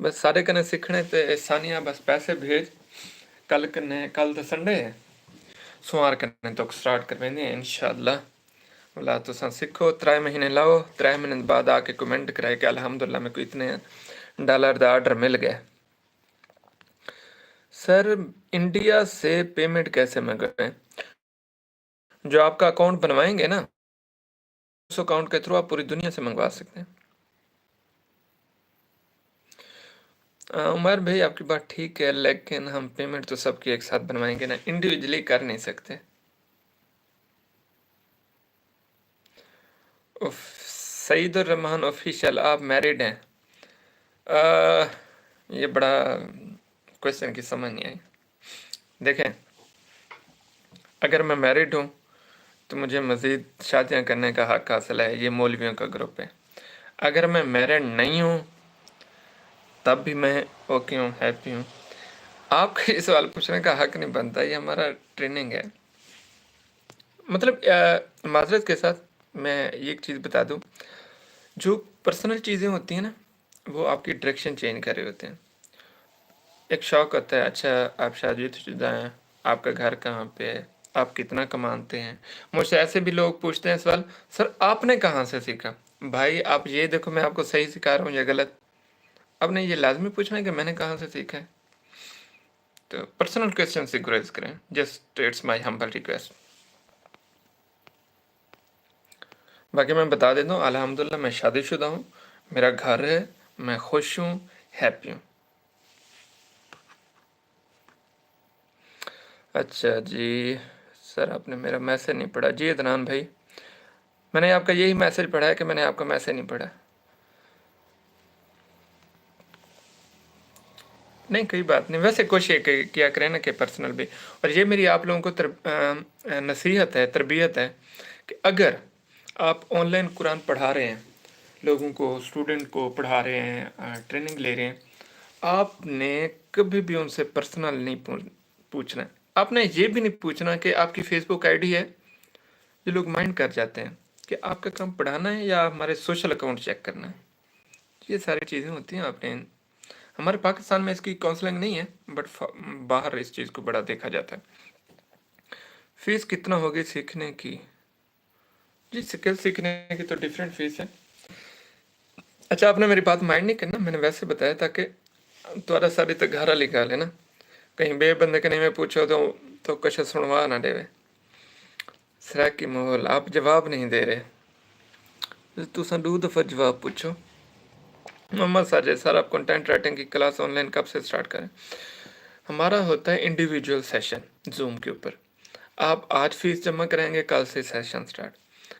بس سارے کنے سکھنے تے ثانیہ بس پیسے بھیج۔ کل کنے، کل تے سنڈے ہے، سوار کنے تو سٹارٹ کرویندے ہیں انشاءاللہ۔ ولا تساں سکھو، ترے مہینے لاؤ، ترے مہینے بعد آ کے کمنٹ کرائے کہ الحمدللہ میکوں اتنے ڈالر دا آرڈر مل گئے۔ سر، انڈیا سے پیمنٹ کیسے منگوائیں؟ جو آپ کا اکاؤنٹ بنوائیں گے نا، اس اکاؤنٹ کے تھرو آپ پوری دنیا سے منگوا سکتے ہیں۔ آ، عمر بھائی، آپ کی بات ٹھیک ہے، لیکن ہم پیمنٹ تو سب کی ایک ساتھ بنوائیں گے نا، انڈیویجلی کر نہیں سکتے۔ اف-، سعید الرحمان آفیشل، آپ میرڈ ہیں؟ آ، یہ بڑا کوشچن کی سمجھ نہیں آئی۔ دیکھیں، اگر میں میرڈ ہوں تو مجھے مزید شادیاں کرنے کا حق حاصل ہے، یہ مولویوں کا گروپ ہے۔ اگر میں میرڈ نہیں ہوں تب بھی میں اوکے ہوں، ہیپی ہوں۔ آپ کو یہ سوال پوچھنے کا حق نہیں بنتا، یہ ہمارا ٹریننگ ہے۔ مطلب، آ، معذرت کے ساتھ میں یہ ایک چیز بتا دوں، جو پرسنل چیزیں ہوتی ہیں نا، وہ آپ کی ڈائریکشن چینج کر رہے ہوتے ہیں۔ ایک شوق ہوتا ہے، اچھا، آپ شادی شدہ ہیں، آپ کا گھر کہاں پہ ہے، آپ کتنا کماتے ہیں؟ مجھ سے ایسے بھی لوگ پوچھتے ہیں سوال، "سر، آپ نے کہاں سے سیکھا؟" بھائی، آپ یہ دیکھو، میں آپ کو صحیح سکھا رہا ہوں یا غلط؟ آپ نے یہ لازمی پوچھنا ہے کہ میں نے کہاں سے سیکھا ہے۔ تو پرسنل کویشچن سے گریز کریں، just it's my humble request. باقی میں بتا دیتا ہوں، الحمدللہ میں شادی شدہ ہوں، میرا گھر ہے، میں خوش ہوں، ہیپی ہوں۔ اچھا جی، سر آپ نے میرا میسج نہیں پڑھا۔ جی عدنان بھائی، میں نے آپ کا یہی میسج پڑھا ہے کہ میں نے آپ کا میسج نہیں پڑھا۔ نہیں، کوئی بات نہیں۔ ویسے کوشش یہ کہ-، کیا کریں نا کہ پرسنل بھی، اور یہ میری آپ لوگوں کو تر-، آ، آ، نصیحت ہے، تربیت ہے کہ اگر آپ آن لائن قرآن پڑھا رہے ہیں، لوگوں کو، اسٹوڈنٹ کو پڑھا رہے ہیں، ٹریننگ لے رہے ہیں، آپ نے کبھی بھی ان سے پرسنل نہیں پوچھنا ہے۔ آپ نے یہ بھی نہیں پوچھنا کہ آپ کی فیس بک آئی ڈی ہے۔ یہ لوگ مائنڈ کر جاتے ہیں کہ آپ کا کام پڑھانا ہے یا ہمارے سوشل اکاؤنٹ چیک کرنا ہے۔ یہ ساری چیزیں ہوتی ہیں، آپ نے، ہمارے پاکستان میں اس کی کاؤنسلنگ نہیں ہے، بٹ باہر اس چیز کو بڑا دیکھا جاتا ہے۔ فیس کتنا ہوگی سیکھنے کی؟ جی، سکل سیکھنے کی تو ڈفرینٹ فیس ہے۔ اچھا، آپ نے میری بات مائنڈ نہیں کرنا، میں نے ویسے بتایا تاکہ تھوڑا ساری تو گھر والی گال ہے نا، کہیں بے بندے کنے میں پوچھو تو تو کچھ سنوا نہ دے۔ سرائیکی ماحول، آپ جواب نہیں دے رہے۔ تساں دو دفعہ جواب پوچھو۔ محمد ساجد سر، آپ کنٹینٹ رائٹنگ کی کلاس آن لائن کب سے سٹارٹ کریں؟ ہمارا ہوتا ہے انڈیویجول سیشن زوم کے اوپر۔ آپ آج فیس جمع کرائیں گے، کل سے سیشن سٹارٹ،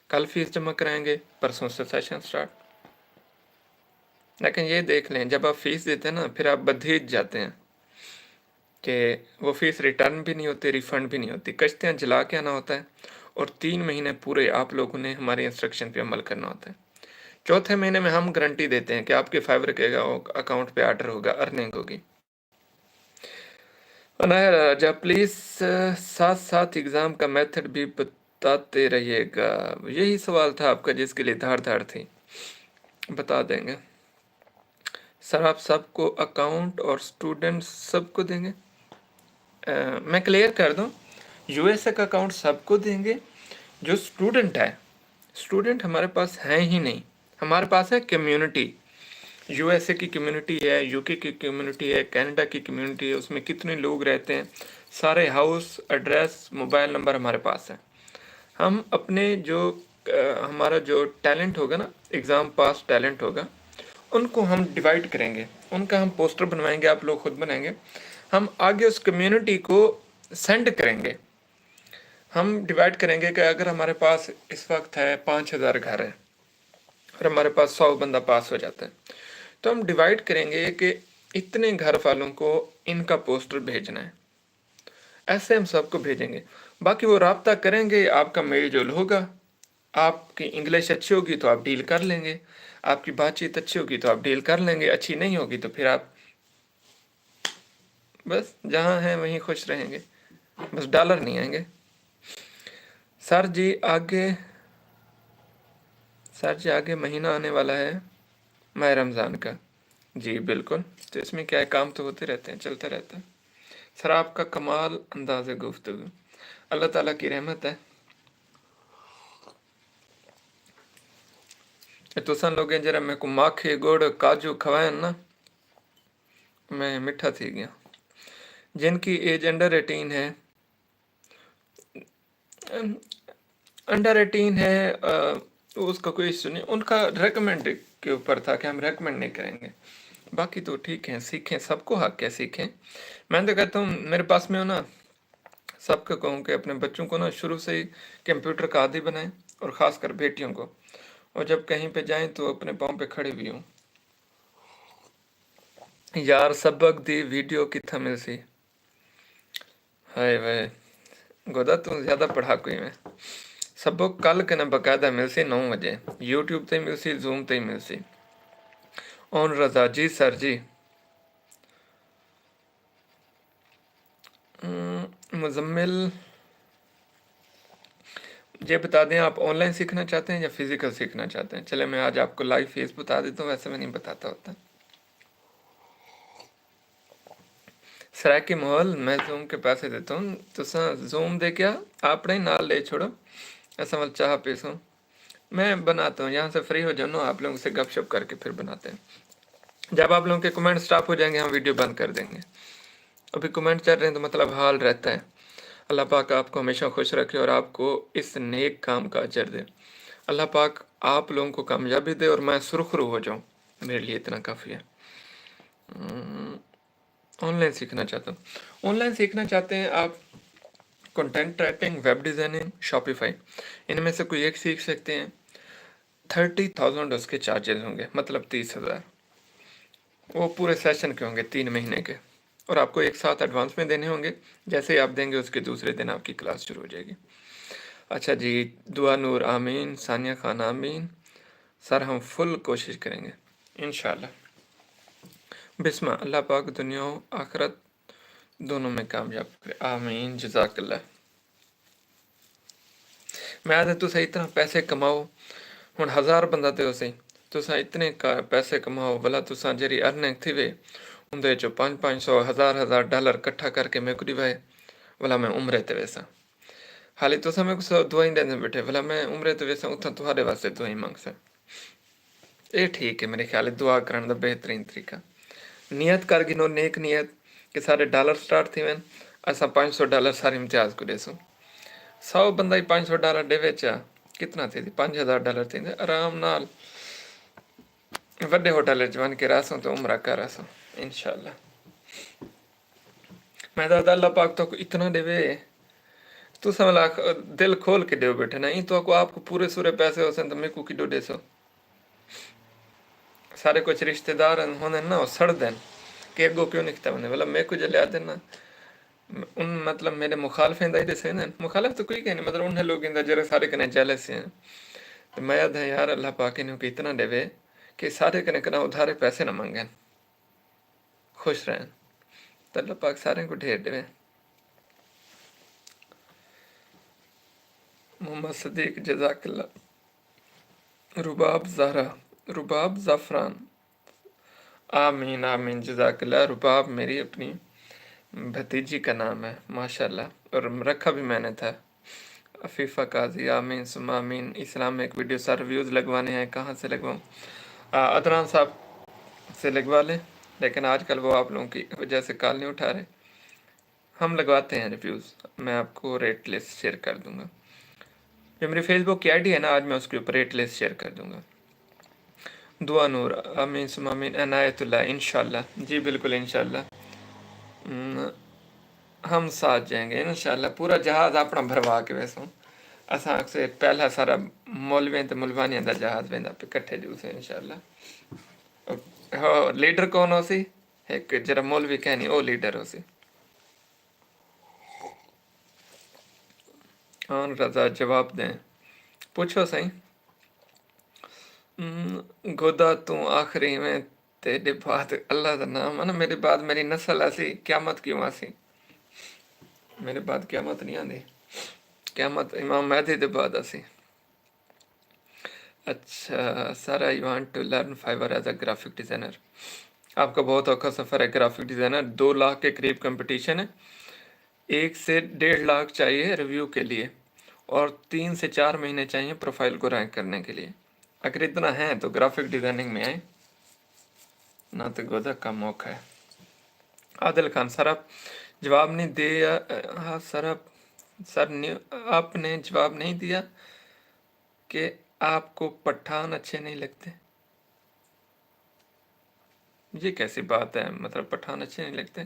کل فیس جمع کرائیں گے، پرسوں سے سیشن سٹارٹ۔ لیکن یہ دیکھ لیں، جب آپ فیس دیتے ہیں نا، پھر آپ بدھیج جاتے ہیں کہ وہ فیس ریٹرن بھی نہیں ہوتی، ریفنڈ بھی نہیں ہوتی۔ کشتیاں جلا کے آنا ہوتا ہے اور تین مہینے پورے آپ لوگوں نے ہماری انسٹرکشن پہ عمل کرنا ہوتا ہے۔ چوتھے مہینے میں ہم گارنٹی دیتے ہیں کہ آپ کے فائیور کے اکاؤنٹ پہ آرڈر ہوگا، ارننگ ہوگی۔ عنایا راجہ، پلیز ساتھ ساتھ ایگزام کا میتھڈ بھی بتاتے رہیے گا۔ یہی سوال تھا آپ کا جس کے لیے دھاڑ دھاڑ تھی۔ بتا دیں گے سر، آپ سب کو اکاؤنٹ اور اسٹوڈنٹ سب کو دیں گے۔ میں کلیئر کر دوں، یو ایس اے کا اکاؤنٹ سب کو دیں گے جو اسٹوڈنٹ ہے۔ اسٹوڈنٹ ہمارے پاس ہیں ہی نہیں، ہمارے پاس ہے کمیونٹی۔ یو ایس اے کی کمیونٹی ہے، یو کے کی کمیونٹی ہے، کینیڈا کی کمیونٹی ہے، اس میں کتنے لوگ رہتے ہیں، سارے ہاؤس ایڈریس، موبائل نمبر ہمارے پاس ہیں۔ ہم اپنے جو ہمارا جو ٹیلنٹ ہوگا نا، ایگزام پاس ٹیلنٹ ہوگا، ان کو ہم ڈیوائڈ کریں گے، ان کا ہم پوسٹر بنوائیں گے، آپ لوگ خود بنائیں گے۔ ہم آگے اس کمیونٹی کو سینڈ کریں گے۔ ہم ڈیوائڈ کریں گے کہ اگر ہمارے پاس اس وقت ہے پانچ ہزار گھر ہیں اور ہمارے پاس سو بندہ پاس ہو جاتا ہے، تو ہم ڈیوائڈ کریں گے کہ اتنے گھر والوں کو ان کا پوسٹر بھیجنا ہے۔ ایسے ہم سب کو بھیجیں گے۔ باقی وہ رابطہ کریں گے، آپ کا میل جول ہوگا، آپ کی انگلش اچھی ہوگی تو آپ ڈیل کر لیں گے، آپ کی بات چیت اچھی ہوگی تو آپ ڈیل کر لیں گے، اچھی نہیں ہوگی تو پھر آپ بس جہاں ہیں وہیں خوش رہیں گے، بس ڈالر نہیں آئیں گے۔ سر جی آگے، سر جی آگے مہینہ آنے والا ہے ماہ رمضان کا۔ جی بالکل، تو اس میں کیا ہے، کام تو ہوتے رہتے ہیں، چلتا رہتا ہے۔ سر آپ کا کمال انداز گفتگو، اللہ تعالیٰ کی رحمت ہے۔ تساں لوگیں جرا میں کو ماکھے گڑ کاجو کھوائن نا، میں مٹھا تھی گیا۔ جن کی ایج انڈر ایٹین ہے، انڈر ایٹین ہے، اس کا کوئی ایشو نہیں۔ ان کا ریکمنڈ کے اوپر تھا کہ ہم ریکمنڈ نہیں کریں گے، باقی تو ٹھیک ہیں، سیکھیں، سب کو حق ہے سیکھیں۔ میں تو کہتا ہوں میرے پاس میں ہو نا، سب کو کہوں کہ اپنے بچوں کو نا شروع سے ہی کمپیوٹر کا عادی بنائیں، اور خاص کر بیٹیوں کو، اور جب کہیں پہ جائیں تو اپنے پاؤں پہ کھڑے بھی ہوں۔ یار سبق دی ویڈیو کتھاں ملسی؟ ہائے وائے، گودا توں زیادہ پڑھاکو ہی میں۔ سبق کل کنے باقاعدہ ملسی نو وجے، یوٹیوب تے ملسی، زوم تے ملسی۔ اون رضا جی سر جی۔ مزمل، یہ بتا دیں آپ آن لائن سیکھنا چاہتے ہیں یا فزیکل سیکھنا چاہتے ہیں؟ چلے میں آج آپ کو لائیو فیس بتا دیتا ہوں، ویسے میں نہیں بتاتا ہوتا۔ سرائیکی ماحول، میں زوم کے پیسے دیتا ہوں، تساں زوم دے کیا اپنے نال لے چھوڑو، ایسا مل چاہ پیسوں۔ میں بناتا ہوں، یہاں سے فری ہو جاؤں، آپ لوگوں سے گپ شپ کر کے پھر بناتے ہیں۔ جب آپ لوگوں کے کمنٹ سٹاپ ہو جائیں گے، ہم ویڈیو بند کر دیں گے۔ ابھی کمنٹ چل رہے ہیں تو مطلب حال رہتا ہے۔ اللہ پاک آپ کو ہمیشہ خوش رکھے اور آپ کو اس نیک کام کا اجر دے۔ اللہ پاک آپ لوگوں کو کامیابی دے اور میں سرخرو ہو جاؤں، میرے لیے اتنا کافی ہے۔ آن لائن سیکھنا چاہتا ہوں۔ آن لائن سیکھنا چاہتے ہیں آپ؟ Content writing, web designing, Shopify, ان میں سے کوئی ایک سیکھ سکتے ہیں۔ تھرٹی تھاؤزینڈ اس کے چارجز ہوں گے، مطلب تیس ہزار۔ وہ پورے سیشن کے ہوں گے، تین مہینے کے، اور آپ کو ایک ساتھ ایڈوانس میں دینے ہوں گے۔ جیسے ہی آپ دیں گے، اس کے دوسرے دن آپ کی کلاس شروع ہو جائے گی۔ اچھا جی، دعا نور آمین، ثانیہ خان آمین۔ سر ہم فل کوشش کریں گے انشاءاللہ۔ بسمہ اللہ پاک دنیا و آخرت دونوں میں کامیاب کرے، آمین، جزاک اللہ۔ میں آہدا تساں اتنا پیسے کماؤ، ہن ہزار بندہ تے ہوسی، تساں اتنے کا پیسے کماؤ، ولا تساں جیڑھی ارننگ تھیوے اوندے وچوں پنج پنج سو، ہزار ہزار ڈالر کٹھا کر کے میکوں ݙیوائے، ولا میں عمرے تے ویساں۔ حالی تساں میکوں سو دعائیں ݙیندے ٻیٹھے، ولا میں عمرے تے ویساں اتھاں تہاݙے واسطے دعائیں منگساں۔ اے ٹھیک ہے، میرے خیال ہے دعا کرݨ دا بہترین طریقہ۔ نیت کر گھنو، نیک نیت، کہ سارے ڈالر سٹارٹ تھی وین، اساں پنج سو ڈالر سارے امتیاز کوں ݙیسوں۔ سو بندہ ہی پنج سو ڈالر ݙیوے چا، کتنا تھیندے؟ پنج ہزار ڈالر تھیندے، آرام نال وݙے ہوٹل وچ ونڄ کے رہسوں تے عمرہ کر آسوں انشاءاللہ۔ میں آہدا اللہ پاک تہاکوں اتنا ݙیوے، تساں ولا دل کھول کے ݙیو ٻیٹھے نا، ایں تہاکوں آپ کوں پورے سورے پیسے ہوسن تاں میکوں کݙوں ݙیسو؟ سارے کجھ رشتہ دار ہوندن نا، او سڑدن کہ اڳوں کیوں نکھتا ویندے، ولا میکوں جلے آہدن نا، ان مطلب میݙے مخالفیں دا ہی ݙسیندن، مخالف تاں کوئی کائنی، مطلب انہیں لوگیں دا جیڑھے سارے کنے جیلس ہیں۔ تے میں آہدا یار اللہ پاک انہوں کوں اتنا ݙیوے کہ سارے کنے کنا ادھارے پیسے نہ منگن۔ خوش رہن۔ تے اللہ پاک ساریں کوں ڈھیر ڈیوے۔ محمد صدیق، جزاک اللہ۔ رباب زہرا، رباب زعفران۔ آمین آمین، جزاک اللہ۔ رباب میری اپنی بھتیجی کا نام ہے، ماشاءاللہ، اور رکھا بھی میں نے تھا۔ عفیفہ قاضی، آمین ثم آمین۔ اسلام میں ایک ویڈیو سر ریویوز لگوانے ہیں، کہاں سے لگواؤں؟ آ، عدنان صاحب سے لگوا لیں، لیکن آج کل وہ آپ لوگوں کی وجہ سے کال نہیں اٹھا رہے۔ ہم لگواتے ہیں ریویوز، میں آپ کو ریٹ لسٹ شیئر کر دوں گا۔ جو میری fees book key I D ہے نا، آج میں اس کے اوپر ریٹ لسٹ شیئر کر دوں گا۔ دعا نور، آمین ثم آمین۔ عنایت اللہ، انشاءاللہ، جی بالکل انشاءاللہ۔ ہم، ہم ساتھ جائیں گے انشاءاللہ۔ پورا جہاز اپنا بھروا کے ویسوں۔ اساں اکثر پہلا سارا مولویاں تے مولوانیاں دا جہاز ویندا پے، کٹھے جوسوں انشاءاللہ۔ ہو، لیڈر کون ہوسی؟ ایک جڑا مولوی کہنی، او لیڈر ہوسی۔ آن رضا جواب دیں۔ پوچھو سائیں۔ ام، گودا توں آخری میں تیݙے بعد اللہ دا نام ہے نا، میݙے بعد میری نسل آسی، قیامت کیوں آسی؟ میݙے بعد قیامت نہیں آندی، قیامت امام مہدی دے بعد آسی۔ اچھا، سر، I want to learn Fiverr as a graphic designer۔ آپ کا بہت اوکھا سفر ہے گرافک ڈیزائنر، دو لاکھ کے قریب کمپٹیشن ہے، ایک سے ڈیڑھ لاکھ چاہیے ریویو کے لیے، اور تین سے چار مہینے چاہیے پروفائل کو رینک کرنے کے لیے۔ اگر اتنا ہے تو گرافک ڈیزائننگ میں آئیں، نہ تو گودا کم اوکھا ہے۔ عادل خان، سر آپ جواب نہیں دیا، ہاں سر آپ، سر نے، آپ نے جواب نہیں دیا کہ آپ کو پٹھان اچھے نہیں لگتے۔ یہ کیسی بات ہے؟ مطلب پٹھان اچھے نہیں لگتے؟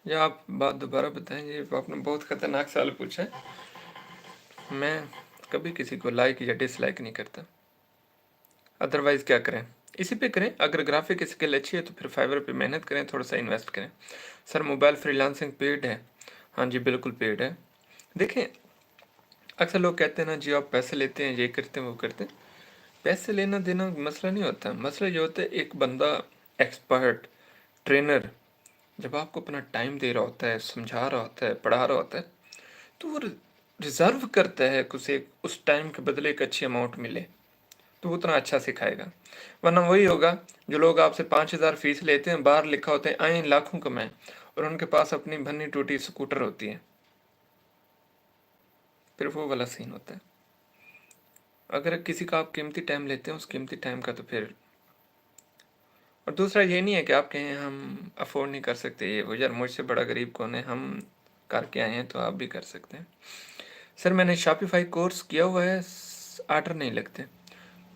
یا آپ بات دوبارہ بتائیں، یہ آپ نے بہت خطرناک سوال پوچھا ہے۔ میں کبھی کسی کو لائک یا ڈس لائک نہیں کرتا۔ ادروائز کیا کریں؟ اسی پہ کریں۔ اگر گرافک اسکل اچھی ہے تو پھر فائیور پہ محنت کریں، تھوڑا سا انویسٹ کریں۔ سر، موبائل فری لانسنگ پیڈ ہے؟ ہاں جی، بالکل پیڈ ہے۔ دیکھیں، اکثر لوگ کہتے ہیں نا جی، آپ پیسے لیتے ہیں، یہ کرتے ہیں، وہ کرتے ہیں۔ پیسے لینا دینا مسئلہ نہیں ہوتا۔ مسئلہ یہ ہوتا ہے، ایک بندہ ایکسپرٹ، ٹرینر، جب آپ کو اپنا ٹائم دے رہا ہوتا ہے، سمجھا رہا ہوتا ہے، پڑھا رہا ہوتا ہے، تو وہ ریزرو کرتا ہے کہ اسے اس ٹائم کے بدلے ایک اچھی اماؤنٹ ملے، تو وہ اتنا اچھا سکھائے گا۔ ورنہ وہی ہوگا جو لوگ آپ سے پانچ ہزار فیس لیتے ہیں، باہر لکھا ہوتا ہے آئیں لاکھوں کمائیں، اور ان کے پاس اپنی بھنی ٹوٹی اسکوٹر ہوتی ہے۔ پھر وہ والا سین ہوتا ہے۔ اگر کسی کا آپ قیمتی ٹائم لیتے ہیں، اس قیمتی ٹائم کا تو پھر، اور دوسرا یہ نہیں ہے کہ آپ کہیں ہم افورڈ نہیں کر سکتے، یہ وہ، یار مجھ سے بڑا غریب کون ہے، ہم کر کے آئے ہیں تو آپ بھی کر سکتے ہیں۔ سر، میں نے شاپیفائی کورس کیا ہوا ہے، آرڈر نہیں لگتے۔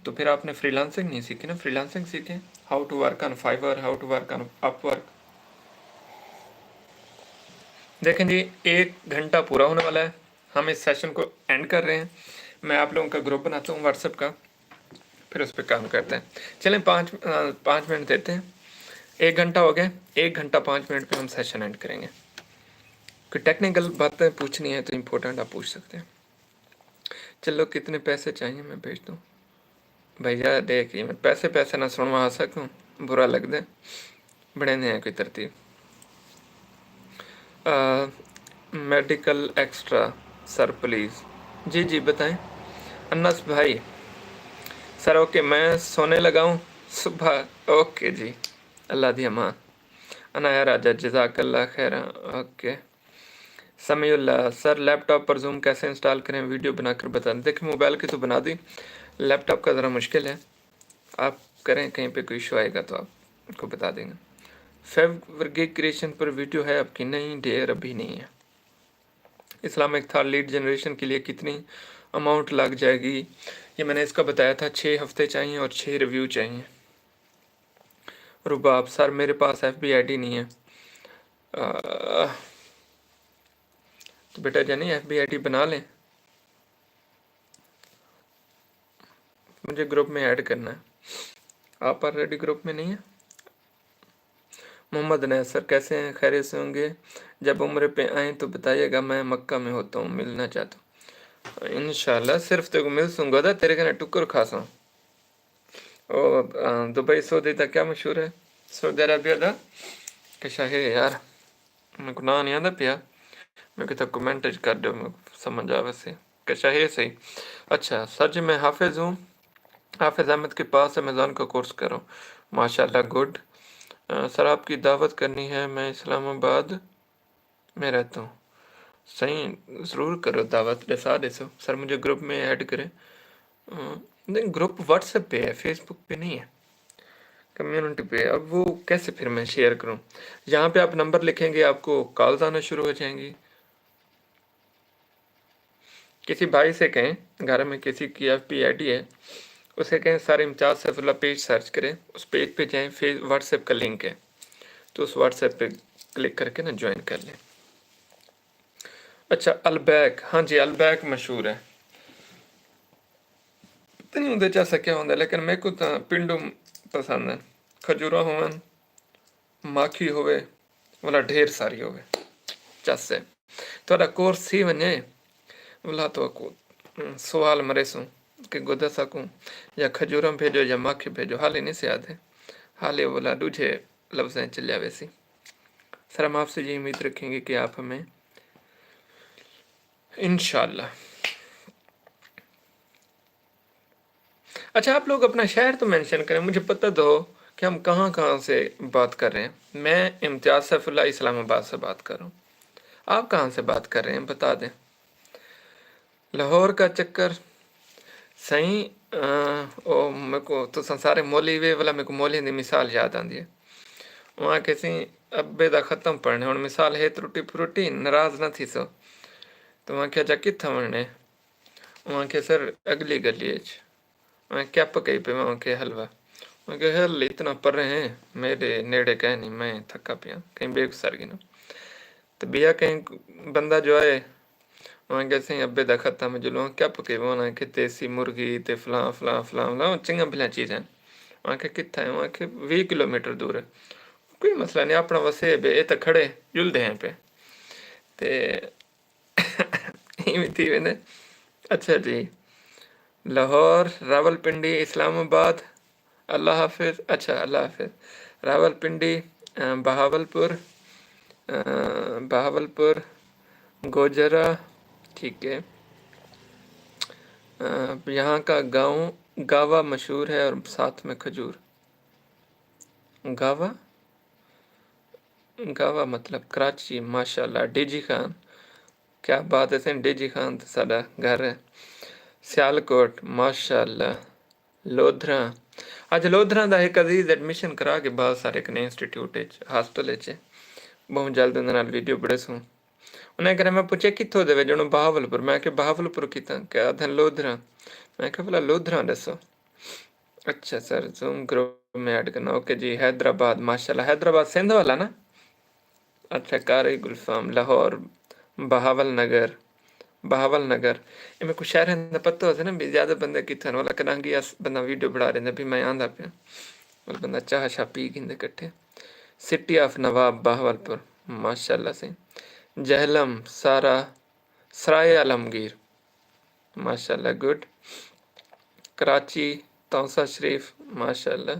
تو پھر آپ نے فری لانسنگ نہیں سیکھی نا، فری لانسنگ سیکھیں، how to work on Fiverr, how to work on Upwork۔ دیکھیں جی، ایک گھنٹہ پورا ہونے والا ہے، ہم اس سیشن کو اینڈ کر رہے ہیں۔ میں آپ لوگوں کا گروپ بناتا ہوں واٹس ایپ کا، پھر اس پہ کام کرتے ہیں۔ چلیں، پانچ، آ، پانچ منٹ دیتے ہیں، ایک گھنٹہ ہو گیا، ایک گھنٹہ پانچ منٹ پہ ہم سیشن اینڈ کریں گے۔ کوئی ٹیکنیکل باتیں پوچھنی ہے تو امپورٹنٹ آپ پوچھ سکتے ہیں۔ چلو، کتنے پیسے چاہیے، میں بھیج دوں۔ بھیا، دیکھ، یہ میں پیسے، پیسے نہ سنوا سکوں، برا لگ دے۔ بڑھیندے ہیں کوئی ترتیب۔ آ، میڈیکل ایکسٹرا، سر، پلیز۔ جی، جی، بتائیں۔ انس بھائی، سر، اوکے، میں سونے لگا ہوں صبح۔ اوکے جی، اللہ دی امان۔ عنایا راجہ، جزاک اللہ خیرا۔ اوکے۔ سمیع اللہ، سر، لیپ ٹاپ پر زوم کیسے انسٹال کریں؟ ویڈیو بنا کر بتا دیں۔ دیکھیں، موبائل کی تو بنا دی، لیپ ٹاپ کا ذرا مشکل ہے۔ آپ کریں، کہیں پہ کوئی ایشو آئے گا تو آپ کو بتا دیں گے۔ فیو ورگے کریشن پر ویڈیو ہے آپ کی؟ نہیں ڈیئر، ابھی نہیں ہے۔ اسلامک تھاٹ لیڈ جنریشن کے لیے کتنی اماؤنٹ لگ جائے گی؟ یہ میں نے اس کا بتایا تھا، چھ ہفتے چاہیے اور چھ ریویو چاہیے۔ رباب، سر، میرے پاس ایف بی آئی ڈی نہیں ہے۔ آہ، تو بیٹا جانی، ایف بی آئی ڈی بنا لیں، مجھے گروپ میں ایڈ کرنا ہے۔ آپ آلریڈی گروپ میں نہیں ہیں۔ محمد ناصر، کیسے ہیں؟ خیریت سے ہوں گے؟ جب عمرے پہ آئیں تو بتائیے گا، میں مکہ میں ہوتا ہوں، ملنا چاہتا ہوں۔ انشاءاللہ، صرف تیرے کو مل سوں گا، تیرے کنے ٹکر کھاساں۔ او، آ، دبئی سعودی دا کیا مشہور ہے؟ سعودی عربیہ دا کشا ہے یار، میکوں ناں نہیں آندا پیا، میکوں تاں کمنٹ وچ کر ݙیو، میکوں سمجھ آ ویسی۔ کشا ہے صحیح۔ اچھا سر جی، میں حافظ ہوں، حافظ احمد کے پاس امیزون کا کورس کروں۔ ماشاءاللہ، گڈ۔ آ، سر، آپ کی دعوت کرنی ہے، میں اسلام آباد میں رہتا ہوں۔ سائیں، ضرور کرو دعوت، ݙسا ݙیسو۔ سر، مجھے گروپ میں ایڈ کریں۔ آ، نہیں، گروپ واٹس ایپ پہ ہے، فیس بک پہ نہیں ہے، کمیونٹی پہ ہے۔ اب وہ کیسے پھر میں شیئر کروں؟ یہاں پہ آپ نمبر لکھیں گے، آپ کو کالز آنا شروع ہو جائیں گی۔ کسی بھائی سے کہیں، گھر میں کسی کی ایف بی آئی ڈی ہے، اسے کہیں، سر، امتیاز سیف اللہ پیج سرچ کریں، اس پیج پہ جائیں، فیس، واٹس ایپ کا لنک ہے، تو اس واٹس ایپ پہ کلک کر کے نا جوائن کر لیں۔ اچھا، البیک، ہاں جی، البیک مشہور ہے۔ پتہ نہیں اوندے چ ایسا کیا ہوندا ہے، لیکن میکوں تاں پنڈو پسند ہے۔ کھجوراں ہوون، ماکھی ہووے، ولا ڈھیر ساری ہووے، چس ہے۔ تہاݙا کورس تھی ونڄے، ولا تہاکوں سوال مریسوں کہ گدا ساکوں یا کھجوراں بھیجو یا ماکھی بھیجو، حالی نہیں سے آہدے، حالی ولا ݙوجھے لفظیں چلیا ویسی۔ سر، ہم آپ سے یہ امید رکھیں گے کہ آپ ہمیں، انشاءاللہ۔ اچھا، آپ لوگ اپنا شہر تو مینشن کریں، مجھے پتہ تو ہو کہ ہم کہاں کہاں سے بات کر رہے ہیں۔ میں امتیاز سیف اللہ اسلام آباد سے بات کر رہا ہوں، آپ کہاں سے بات کر رہے ہیں، بتا دیں۔ لاہور کا چکر، سائیں، آ، او میکوں، تساں سارے مولوی وے، ولا میکوں مولیاں دی مثال یاد آندی ہے۔ او آکھے سائیں، ابے دا ختم پڑھنے، ہݨ مثال ہے ترٹی پھرٹی، ناراض نہ تھیسو۔ تو او آکھیا، اچھا کتھاں ونڄݨے؟ او آکھیا، سر، اڳلی ڳلی اچ۔ میں کیا پکائی پئے؟ میں آکھیا، حلوہ۔ میں آکھیا، ہل، اتنا پرے ہیں، میݙے نیڑے کائے نہیں، میں تھکا پیاں، کہیں ٻئے کوں سر گھنوں۔ تے ٻیا کہیں بندہ جو آئے، میں آکھیا، سائیں، ابے دا ختم، جلوں کیا پکائی؟ انہاں آکھیا، دیسی مرغی تے فلاں، فلاں، فلاں، فلاں، چنڳیاں بھلیاں چیزاں۔ میں آکھیا، کتھاں ہے؟ میں آکھیا، ویہہ کلومیٹر دور ہے۔ کوئی مسئلہ نہیں، اپݨا وسیب ہے، اے تاں کھڑے جلدے ہیں پئے۔ تے ایویں تھی ویندے۔ اچھا جی، لاہور، راولپنڈی، اسلام آباد، اللہ حافظ، اچھا، اللہ حافظ، راولپنڈی، آ، بہاولپور، آ، بہاولپور، گوجرا، ٹھیک ہے۔ آ، یہاں کا گاؤں گاوا مشہور ہے اور ساتھ میں کھجور۔ گاوا؟ گاوا مطلب کراچی، ماشاءاللہ۔ ڈی جی خان، کیا بات ہے سائیں، ڈی جی خان تے ساݙا گھر ہے۔ سیالکوٹ، ماشاءاللہ۔ لودھراں، اڄ لودھراں دا ہک عزیز ایڈمیشن کرا کے باہر سارے کنے انسٹیٹیوٹ اچ، ہاسٹل اچ ہے۔ ٻہوں جلد اوندے نال ویڈیو بݨیسوں۔ انہیں کرے میں پچھے، کتھوں دے وے؟ جݨوں بہاولپور۔ میں کہ بہاولپور کتھاں؟ کہ آدھن لودھراں۔ میں کہ بھلا لودھراں ݙسو۔ اچھا سر، زوم گروپ میں ایڈ کرنا۔ اوکے جی، حیدرآباد، ماشاءاللہ، حیدرآباد سندھ والا نا؟ اچھا، قاری گلفام، لاہور، بہاول نگر، بہاول نگر۔ اے میکوں شہراں دا پتہ ہوسی نا، بھی زیادہ بندے کتھاں ہن، ولا کݙاں گیا بندہ ویڈیو بݨا رہندا بھی میں آندا پیاں۔ ول بندہ چاہ شاہ پی گھندے کٹھے۔ سٹی آف نواب بہاولپور، ماشاءاللہ سائیں۔ جہلم سارا سرائے عالمگیر، ماشاءاللہ، گڈ۔ کراچی، تونسہ شریف، ماشاءاللہ۔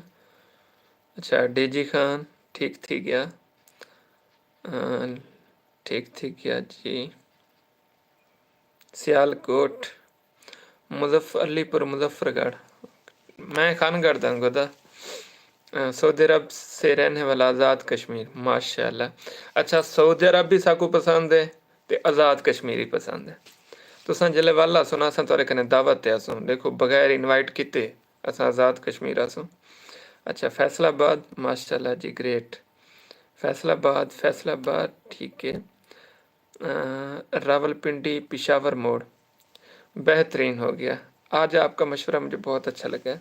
اچھا، ڈی جی خان، ٹھیک تھی گیا۔ آ، ٹھیک تھی گیا جی۔ سیالکوٹ، مظفر علی پور، مظفر گڑھ۔ میں خان گڑھ دا گدا۔ سعودی عرب سے رہنے والا آزاد کشمیر، ماشاءاللہ۔ اچھا، سعودی عرب بھی ساکو پسند ہے تے آزاد کشمیر ہی پسند ہے۔ تساں جلے والا سنا، اساں تہاڈے کنے دعوت تے آسوں، دیکھو، بغیر انوائٹ کیتے اساں آزاد کشمیر آسوں۔ اچھا، فیصل آباد، ماشاءاللہ جی، گریٹ۔ فیصل آباد، فیصل آباد، ٹھیک ہے۔ راولپنڈی پشاور موڑ بہترین ہو گیا۔ آج آپ کا مشورہ مجھے بہت اچھا لگا۔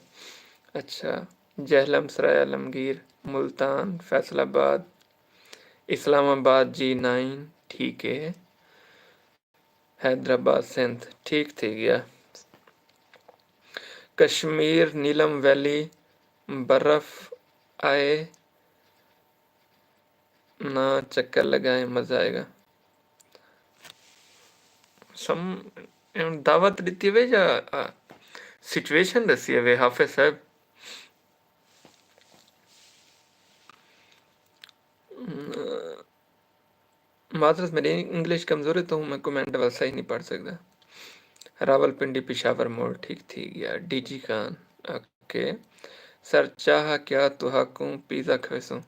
اچھا، جہلم، سرائے عالمگیر، ملتان، فیصل آباد، اسلام آباد، جی نائن، ٹھیک ہے۔ حیدرآباد، سندھ، ٹھیک تھی گیا۔ کشمیر، نیلم ویلی، برف آئے، نہ چکر لگائیں، مزہ آئے گا۔ سم دعوت ڈتی ہوئے یا سچویشن دسی ہوئے حافظ صاحب؟ معذرت، میری انگلش کمزور ہے تو میں کمنٹ وال صحیح نہیں پڑھ سکتا۔ راول پنڈی پشاور موڑ ٹھیک تھی گیا۔ D G Khan, okay. Sir چاہ کیا تہاکوں پیزا کھویسوں؟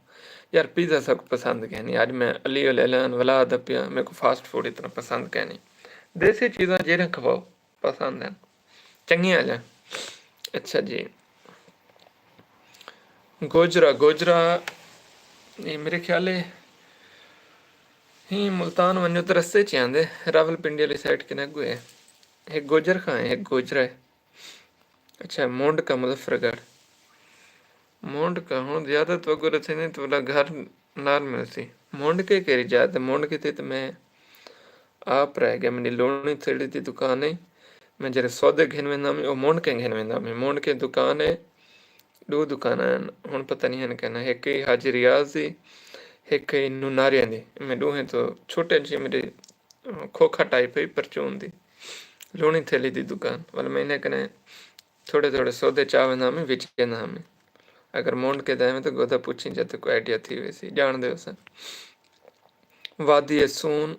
یار، پیزا سب کو پسند کہنی۔ اج میں علی الاعلان ولاد اپیا، میرے کو فاسٹ فوڈ اتنا پسند کہنی۔ دیسی چیزاں جیڑھیاں کھواؤ پسند ہیں۔ چنگیاں آلیاں۔ اچھا جی۔ گوجرا، گوجرا، یہ میرے خیال ہے ہی ملتان ونجو تو رستے چ آندے، راول پنڈی والی سائڈ کنے اگو ہے۔ ایک گوجر خاں ہے، ایک گوجرا ہے۔ اچھا، مونڈ کا مظفر گڑھ۔ مونڈ کا ہن زیادہ تو اگو رسے نہیں تو بلا گھر نال ملسی۔ مونڈ کے کیری جات ہے؟ مونڈ کے تے تو میں آپ رہ گیا۔ میری لونی تھیلی دی دکان ہے۔ میں جڑے سودے گھن ویندا میں، او مونڈ کے گھن ویندا میں۔ مونڈ کے دکان ہے، ݙو دکاناں ہن، ہݨ پتہ نہیں ہن کینا، ہک ہی حاجی ریاض دی، ہک ہی نوناریاں دی۔ میں ݙوہیں تو چھوٹے جی میرے کھوکھا ٹائپ ہے پرچون دی، لوݨی تھیلی دی دکان۔ ول میں انہیں کنے تھوڑے تھوڑے سودے چا ویندا ہمی، وچ ویندا ہمی۔ اگر مونڈ کے دے میں تو گودا پوچھیں جاتے کوئی آئیڈیا تھی ویسی، جان دے اساں۔ وادی سون،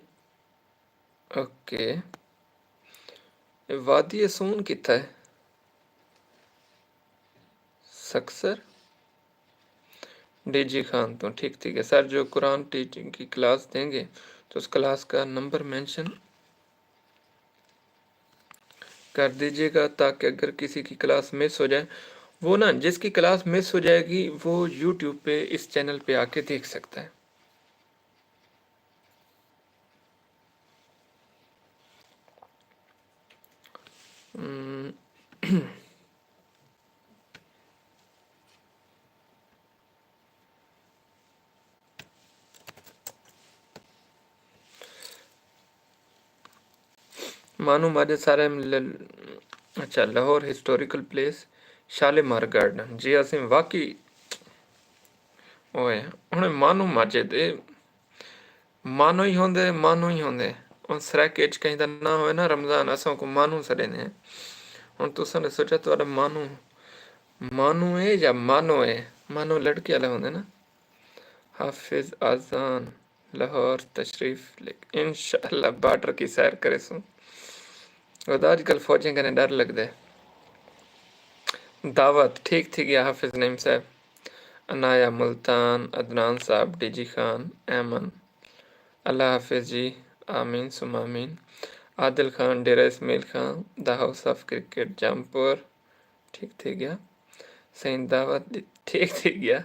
اوکے۔ اے وادی سون کتھا ہے؟ سکسر؟ ڈی جی خان تو ٹھیک تھی گیا۔ سر، جو قرآن ٹیچنگ کی کلاس دیں گے تو اس کلاس کا نمبر مینشن کر دیجیے گا، تاکہ اگر کسی کی کلاس مس ہو جائے، وہ نا، جس کی کلاس مس ہو جائے گی وہ یوٹیوب پہ اس چینل پہ آ کے دیکھ سکتا ہے۔ ہم۔ مانو ماجد سارے ل-، اچھا، Lahore historical place Shalimar garden. جی اسیں واقعی اوئے ہݨ مانو ماجد، اے مانو ہی ہوندے، مانو ہی ہوندے۔ ہݨ سرائیکی اچ کہیں دا ناں ہوئے نا رمضان، اساں کوں مانو سݙیندے ہیں۔ ہݨ تساں نے سوچا تہاݙا مانو، مانو ہے یا مانو ہے؟ مانو لڑکے والا ہوندے نا۔ حافظ اذان لاہور تشریف لے، انشاءاللہ بارڈر کی سیر کریسوں۔ خدا اڄ کل فوجیں کنے ݙر لڳدے۔ دعوت ٹھیک تھی ڳیا حافظ نعیم صاحب۔ عنایا ملتان، عدنان صاحب، ڈی جی خان، ایمن، اللہ حافظ جی، آمین ثم آمین۔ عادل Khan, Dera Ismail Khan, the house of cricket Jampur, ٹھیک تھی ڳیا۔ سئیں دعوت ݙت-، ٹھیک تھی ڳیا۔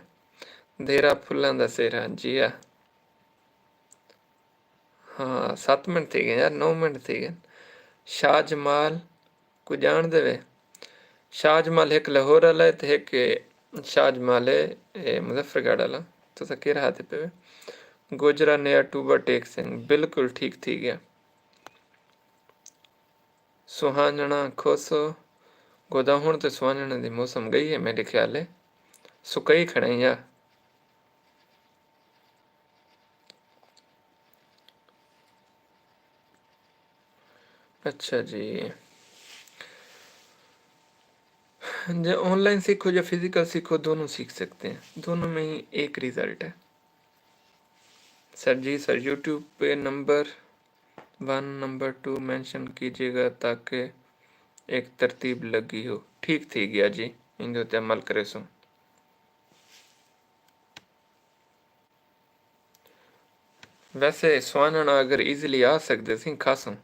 دیرہ پھلاں دا سیرا، جی ہا۔ ہاں، ست منٹ تھی ڳئے یار، نو منٹ تھی ڳئے۔ شاہ جمال کوں ڄاݨدے وے؟ شاہ جمال ہک لاہور والا ہے تے ہک شاہ جمال ہے، اے مظفر گڑھ والا۔ تساں کیرھا آہدے پئے وے؟ گوجرا نیا ٹوبہ ٹیک سنگھ، بالکل ٹھیک تھی ڳیا۔ سہاݨݨا کھوسو، گودا ہݨ تے سہاݨݨے دی موسم ڳئی ہے میݙے خیال ہے، سکئی کھڑے ہیں یا۔ اچھا جی، جی آن لائن سیکھو یا فزیکل سیکھو، دونوں سیکھ سکتے ہیں، دونوں میں ہی ایک رزلٹ ہے۔ سر جی، سر یوٹیوب پہ نمبر ون نمبر ٹو مینشن کیجیے گا تاکہ ایک ترتیب لگی ہو۔ ٹھیک تھی گیا جی، ایندے تے عمل کریسوں۔ ویسے سوانݨ اگر ایزیلی آ سڳدے سیں کھاسوں۔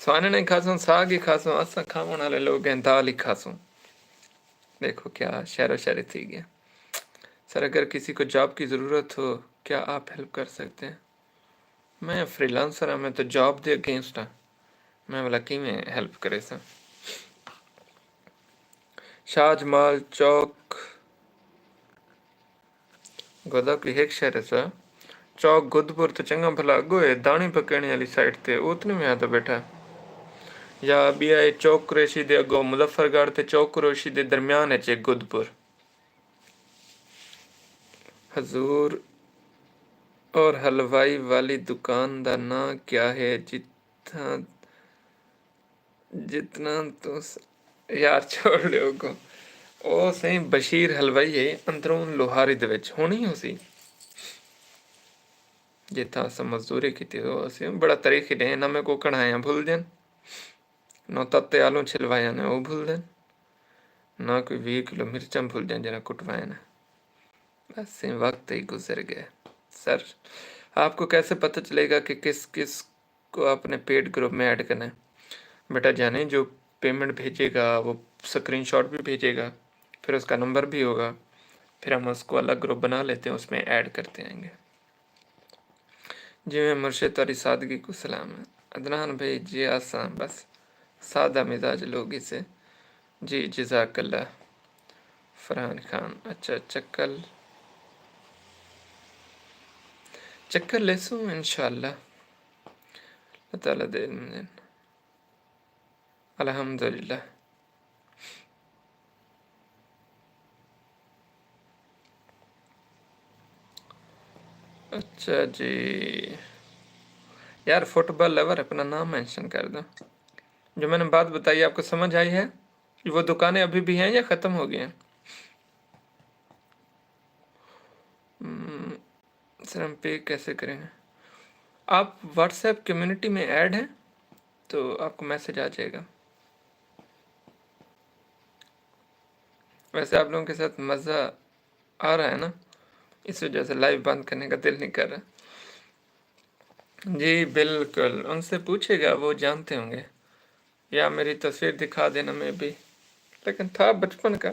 سوانݨ ہی کھاسوں، ساڳ ہی کھاسوں، اساں کھاوݨ والے لوگ ہیں، دال ہی کھاسوں۔ دیکھو کیا شعر و شاعری تھی گیا۔ سر اگر کسی کو جاب کی ضرورت ہو کیا آپ ہیلپ کر سکتے ہیں؟ میں فری لانسر ہاں، میں تو جاب دے اگینسٹ ہاں، میں بھلا کیویں ہیلپ کریساں؟ شاہ جمال چوک گودا کوئی ہک شہر ہے سا۔ چوک گدپور تو چنگا بھلا اگو ہے، داݨی پکیݨی والی سائیڈ تے، او تے نہیں میں آتا بیٹھا۔ یا ٻیا ہے چوک قریشی دے اگو مظفر گڑھ تے چوک قریشی دے درمیان اچ ہے گدپور۔ حضور، اور حلوائی والی دکان دا ناں کیا ہے؟ جتھاں جتنا تو س-، یار چھوڑ ݙیو کو۔ او سئیں بشیر حلوائی ہے، اندرون لوہاری دے وچ ہونی ہوسی۔ جتھاں اساں مزدوری کیتی ہو، اسی بڑا تاریخی ݙینہہ، نہ میں کو کڑھائیاں بھل ڄن، نہ تتے آلوں چھلوائیاں نے او بھل ڄن، نہ کوئی ویہہ کلو مرچاں بھل ڄن جنہاں کٹوائیاں نے۔ بس سئیں وقت ہی گزر گئے۔ سر، آپ کو کیسے پتہ چلے گا کہ کس کس کو اپنے پیڈ گروپ میں ایڈ کرنا ہے؟ بیٹا جانے جو پیمنٹ بھیجے گا، وہ اسکرین شاٹ بھی بھیجے گا، پھر اس کا نمبر بھی ہوگا، پھر ہم اس کو الگ گروپ بنا لیتے ہیں، اس میں ایڈ کرتے آئیں گے۔ جی میں مرشد تاری سادگی کو سلام ہے۔ عدنان بھائی جی آسان بس سادہ مزاج لوگ اسے۔ جی جزاک اللہ۔ فرحان خان، اچھا چکل، چکر لیسوں انشاءاللہ۔ اللہ تعالیٰ دے علم دین۔ الحمدللہ۔ اچھا جی۔ یار فٹ بال لور اپنا نام مینشن کر دو۔ جو میں نے بات بتائی آپ کو سمجھ آئی ہے؟ وہ دکانیں ابھی بھی ہیں یا ختم ہو گئی ہیں؟ ہم، سر ہم پے کیسے کریں؟ آپ واٹس ایپ کمیونٹی میں ایڈ ہیں تو آپ کو میسج آ جائے گا۔ ویسے آپ لوگوں کے ساتھ مزہ آ رہا ہے نا، اس وجہ سے لائیو بند کرنے کا دل نہیں کر رہا۔ جی بالکل، ان سے پوچھے گا، وہ جانتے ہوں گے۔ یا میری تصویر دکھا دینا، میں بھی، لیکن تھا بچپن کا۔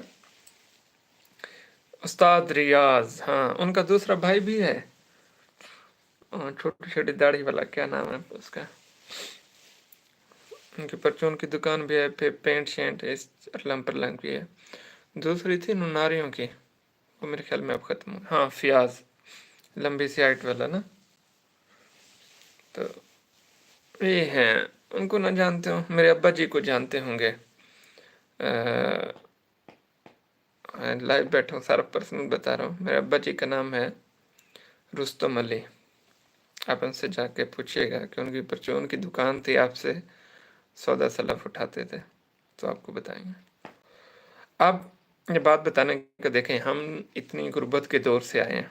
استاد ریاض، ہاں، ان کا دوسرا بھائی بھی ہے۔ ہاں، چھوٹی چھوٹی داڑھی والا، کیا نام ہے اس کا؟ ان کی پرچون کی دکان بھی ہے، پھر پینٹ شینٹ اس لم پر لنگ بھی ہے۔ دوسری تھی نناریوں کی، وہ میرے خیال میں اب ختم ہو۔ ہاں، فیاض، لمبی سی ہائٹ والا نا۔ تو یہ ہیں، ان کو نہ جانتے ہو، میرے ابا جی کو جانتے ہوں گے۔ آ، لائیو بیٹھا ہوں، سارا پرسنل بتا رہا ہوں۔ میرے ابا جی کا نام ہے رستم علی۔ آپ ان سے جا کے پوچھیے گا کہ ان کی پرچون کی دکان تھی، آپ سے سودا سلف اٹھاتے تھے، تو آپ کو بتائیں گے۔ اب یہ بات بتانے کا، دیکھیں، ہم اتنی غربت کے دور سے آئے ہیں۔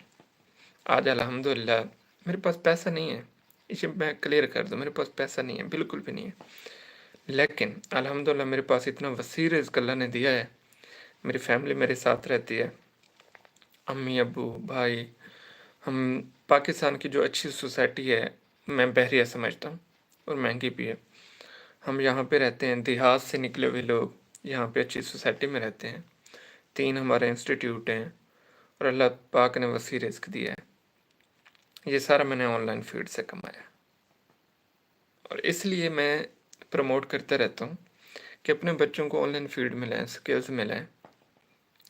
آج الحمدللہ میرے پاس پیسہ نہیں ہے، اسے میں کلیئر کر دوں، میرے پاس پیسہ نہیں ہے، بالکل بھی نہیں ہے۔ لیکن الحمدللہ میرے پاس اتنا وسیع رزق اللہ نے دیا ہے، میری فیملی میرے ساتھ رہتی ہے، امی، ابو، بھائی، ہم پاکستان کی جو اچھی سوسائٹی ہے، میں بحریہ سمجھتا ہوں، اور مہنگی بھی ہے۔ ہم یہاں پہ رہتے ہیں، دیہات سے نکلے ہوئے لوگ یہاں پہ اچھی سوسائٹی میں رہتے ہیں۔ تین ہمارے انسٹیٹیوٹ ہیں اور اللہ پاک نے وسیع رزق دیا ہے۔ یہ سارا میں نے آن لائن فیلڈ سے کمایا۔ اور اس لیے میں پروموٹ کرتا رہتا ہوں کہ اپنے بچوں کو آن لائن فیلڈ میں لائیں، سکلز میں لائیں،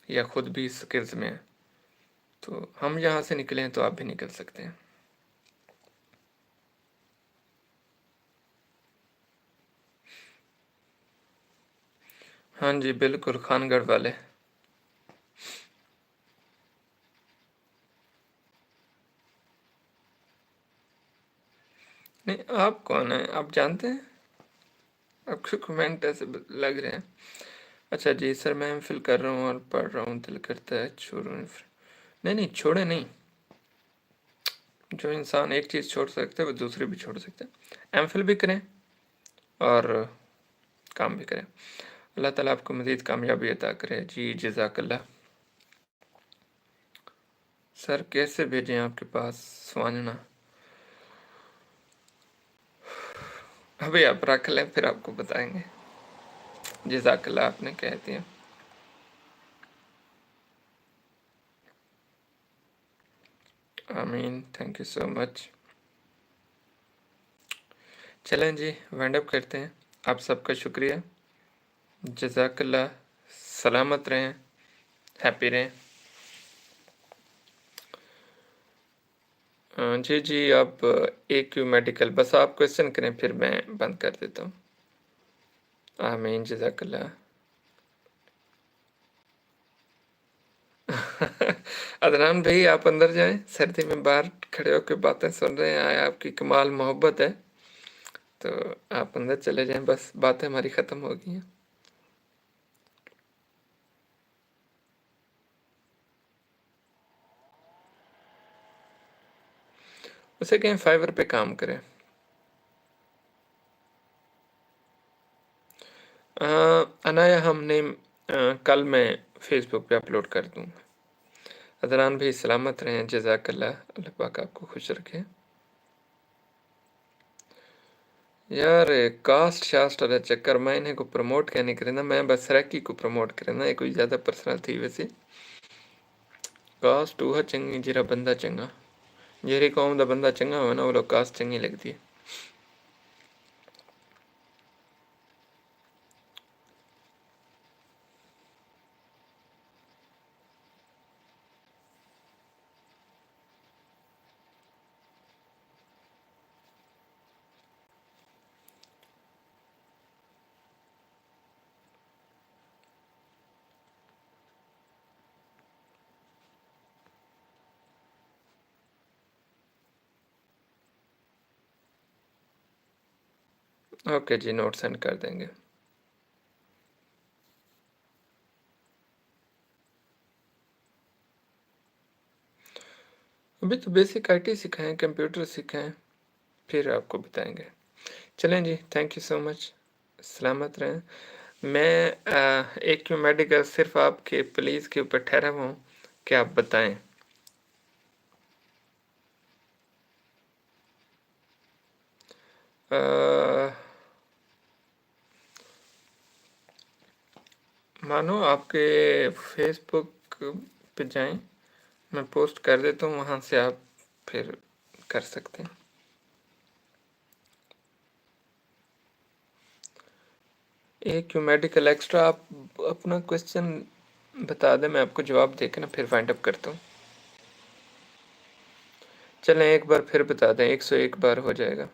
یا خود بھی سکلز میں ہیں۔ تو ہم یہاں سے نکلیں تو آپ بھی نکل سکتے ہیں۔ ہاں جی، بالکل، خان گڑھ والے۔ نہیں، آپ کون ہیں؟ آپ جانتے ہیں؟ آپ کے کمنٹ ایسے ب- لگ رہے ہیں۔ اچھا جی سر، میں ایم فل کر رہا ہوں اور پڑھ رہا ہوں، دل کرتا ہے چھوڑوں ایم فل۔ نہیں نہیں، چھوڑے نہیں۔ جو انسان ایک چیز چھوڑ سکتے ہیں، وہ دوسری بھی چھوڑ سکتے ہیں۔ ایم فل بھی کریں اور کام بھی کریں۔ اللہ تعالیٰ آپ کو مزید کامیابی عطا کرے جی، جزاک اللہ۔ سر کیسے بھیجیں آپ کے پاس؟ سوانجنا۔ ابھی آپ رکھ لیں، پھر آپ کو بتائیں گے۔ جزاک اللہ، آپ نے کہہ دیا۔ آمین، تھینک یو سو مچ۔ چلیں جی، وائنڈ اپ کرتے ہیں۔ آپ سب کا شکریہ۔ جزاک اللہ۔ سلامت رہیں، ہیپی رہیں۔ جی جی، آپ اے کیو میڈیکل، بس آپ کوشچن کریں، پھر میں بند کر دیتا ہوں۔ آمین، جزاک اللہ۔ عدنان بھائی، آپ اندر جائیں، سردی میں باہر کھڑے ہو کے باتیں سن رہے ہیں، آپ کی کمال محبت ہے، تو آپ اندر چلے جائیں، بس باتیں ہماری ختم ہو گئی ہیں۔ اسے کہیں فائیور پہ کام کرے۔ آ، انایا ہم نے آ، کل میں فیس بک پہ اپلوڈ کر دوں گا۔ عدنان بھائی سلامت رہیں، جزاک اللہ، اللہ پاک آپ کو خوش رکھے۔ یار، کاسٹ شاسٹ والا چکر، میں انہیں کو پروموٹ کیا نہیں کرنا، میں بس سرائیکی کو پروموٹ کرنا، یہ کوئی زیادہ پرسنل تھی ویسی۔ کاسٹ اوہا چنگی جیرھا بندہ چنگا۔ جیرھی قوم دا بندہ چنگا ہووے نا، وہ لوگ کاسٹ چنگی لگدی ہے۔ اوکے جی، نوٹ سینڈ کر دیں گے۔ ابھی تو بیسک آئی ٹی سکھائیں، کمپیوٹر سکھائیں، پھر آپ کو بتائیں گے۔ چلیں جی، تھینک یو سو مچ، سلامت رہیں۔ میں اے کیو میڈیکل صرف آپ کے پلیز کے اوپر ٹھہرا ہوا ہوں کہ آپ بتائیں۔ مانو آپ کے فیس بک پہ جائیں، میں پوسٹ کر دیتا ہوں، وہاں سے آپ پھر کر سکتے ہیں۔ اے کیو میڈیکل ایکسٹرا، آپ اپنا کوشچن بتا دیں، میں آپ کو جواب دے کے نا پھر وائنڈ اپ کرتا ہوں۔ چلیں، ایک بار پھر بتا دیں، ایک سو ایک بار ہو جائے گا۔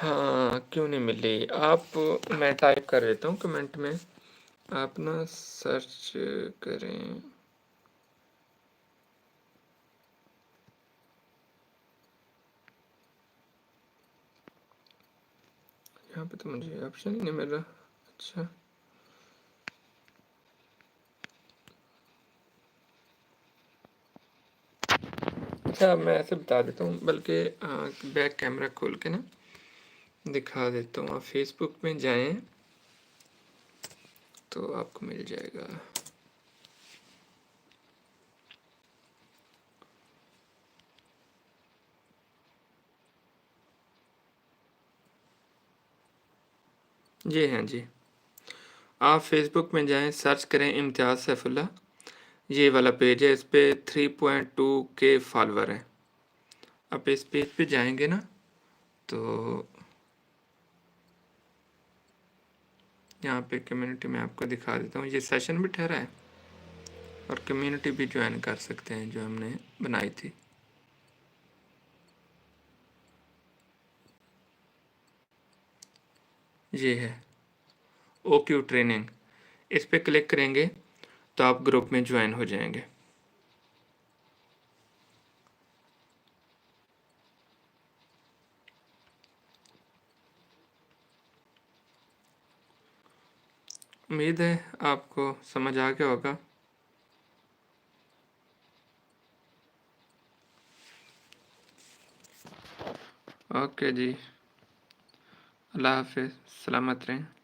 ہاں، کیوں نہیں ملی؟ آپ، میں ٹائپ کر دیتا ہوں کمنٹ میں، آپ نا سرچ کریں۔ یہاں پہ تو مجھے آپشن ہی نہیں مل رہا۔ اچھا، اچھا، میں ایسے بتا دیتا ہوں، بلکہ بیک کیمرہ کھول کے نا دکھا دیتا ہوں۔ آپ فیس بک میں جائیں تو آپ کو مل جائے گا۔ جی ہاں جی، آپ فیس بک میں جائیں، سرچ کریں امتیاز سیف اللہ، یہ والا پیج ہے، اس پہ تھری پوائنٹ ٹو کے فالوور ہیں۔ آپ اس پیج پہ جائیں گے نا تو یہاں پہ کمیونٹی میں آپ کو دکھا دیتا ہوں، یہ سیشن بھی ٹھہرا ہے اور کمیونٹی بھی جوائن کر سکتے ہیں جو ہم نے بنائی تھی۔ یہ ہے او کیو ٹریننگ، اس پہ کلک کریں گے تو آپ گروپ میں جوائن ہو جائیں گے۔ امید ہے آپ کو سمجھ آ گیا ہوگا۔ اوکے جی، اللہ حافظ، سلامت رہیں۔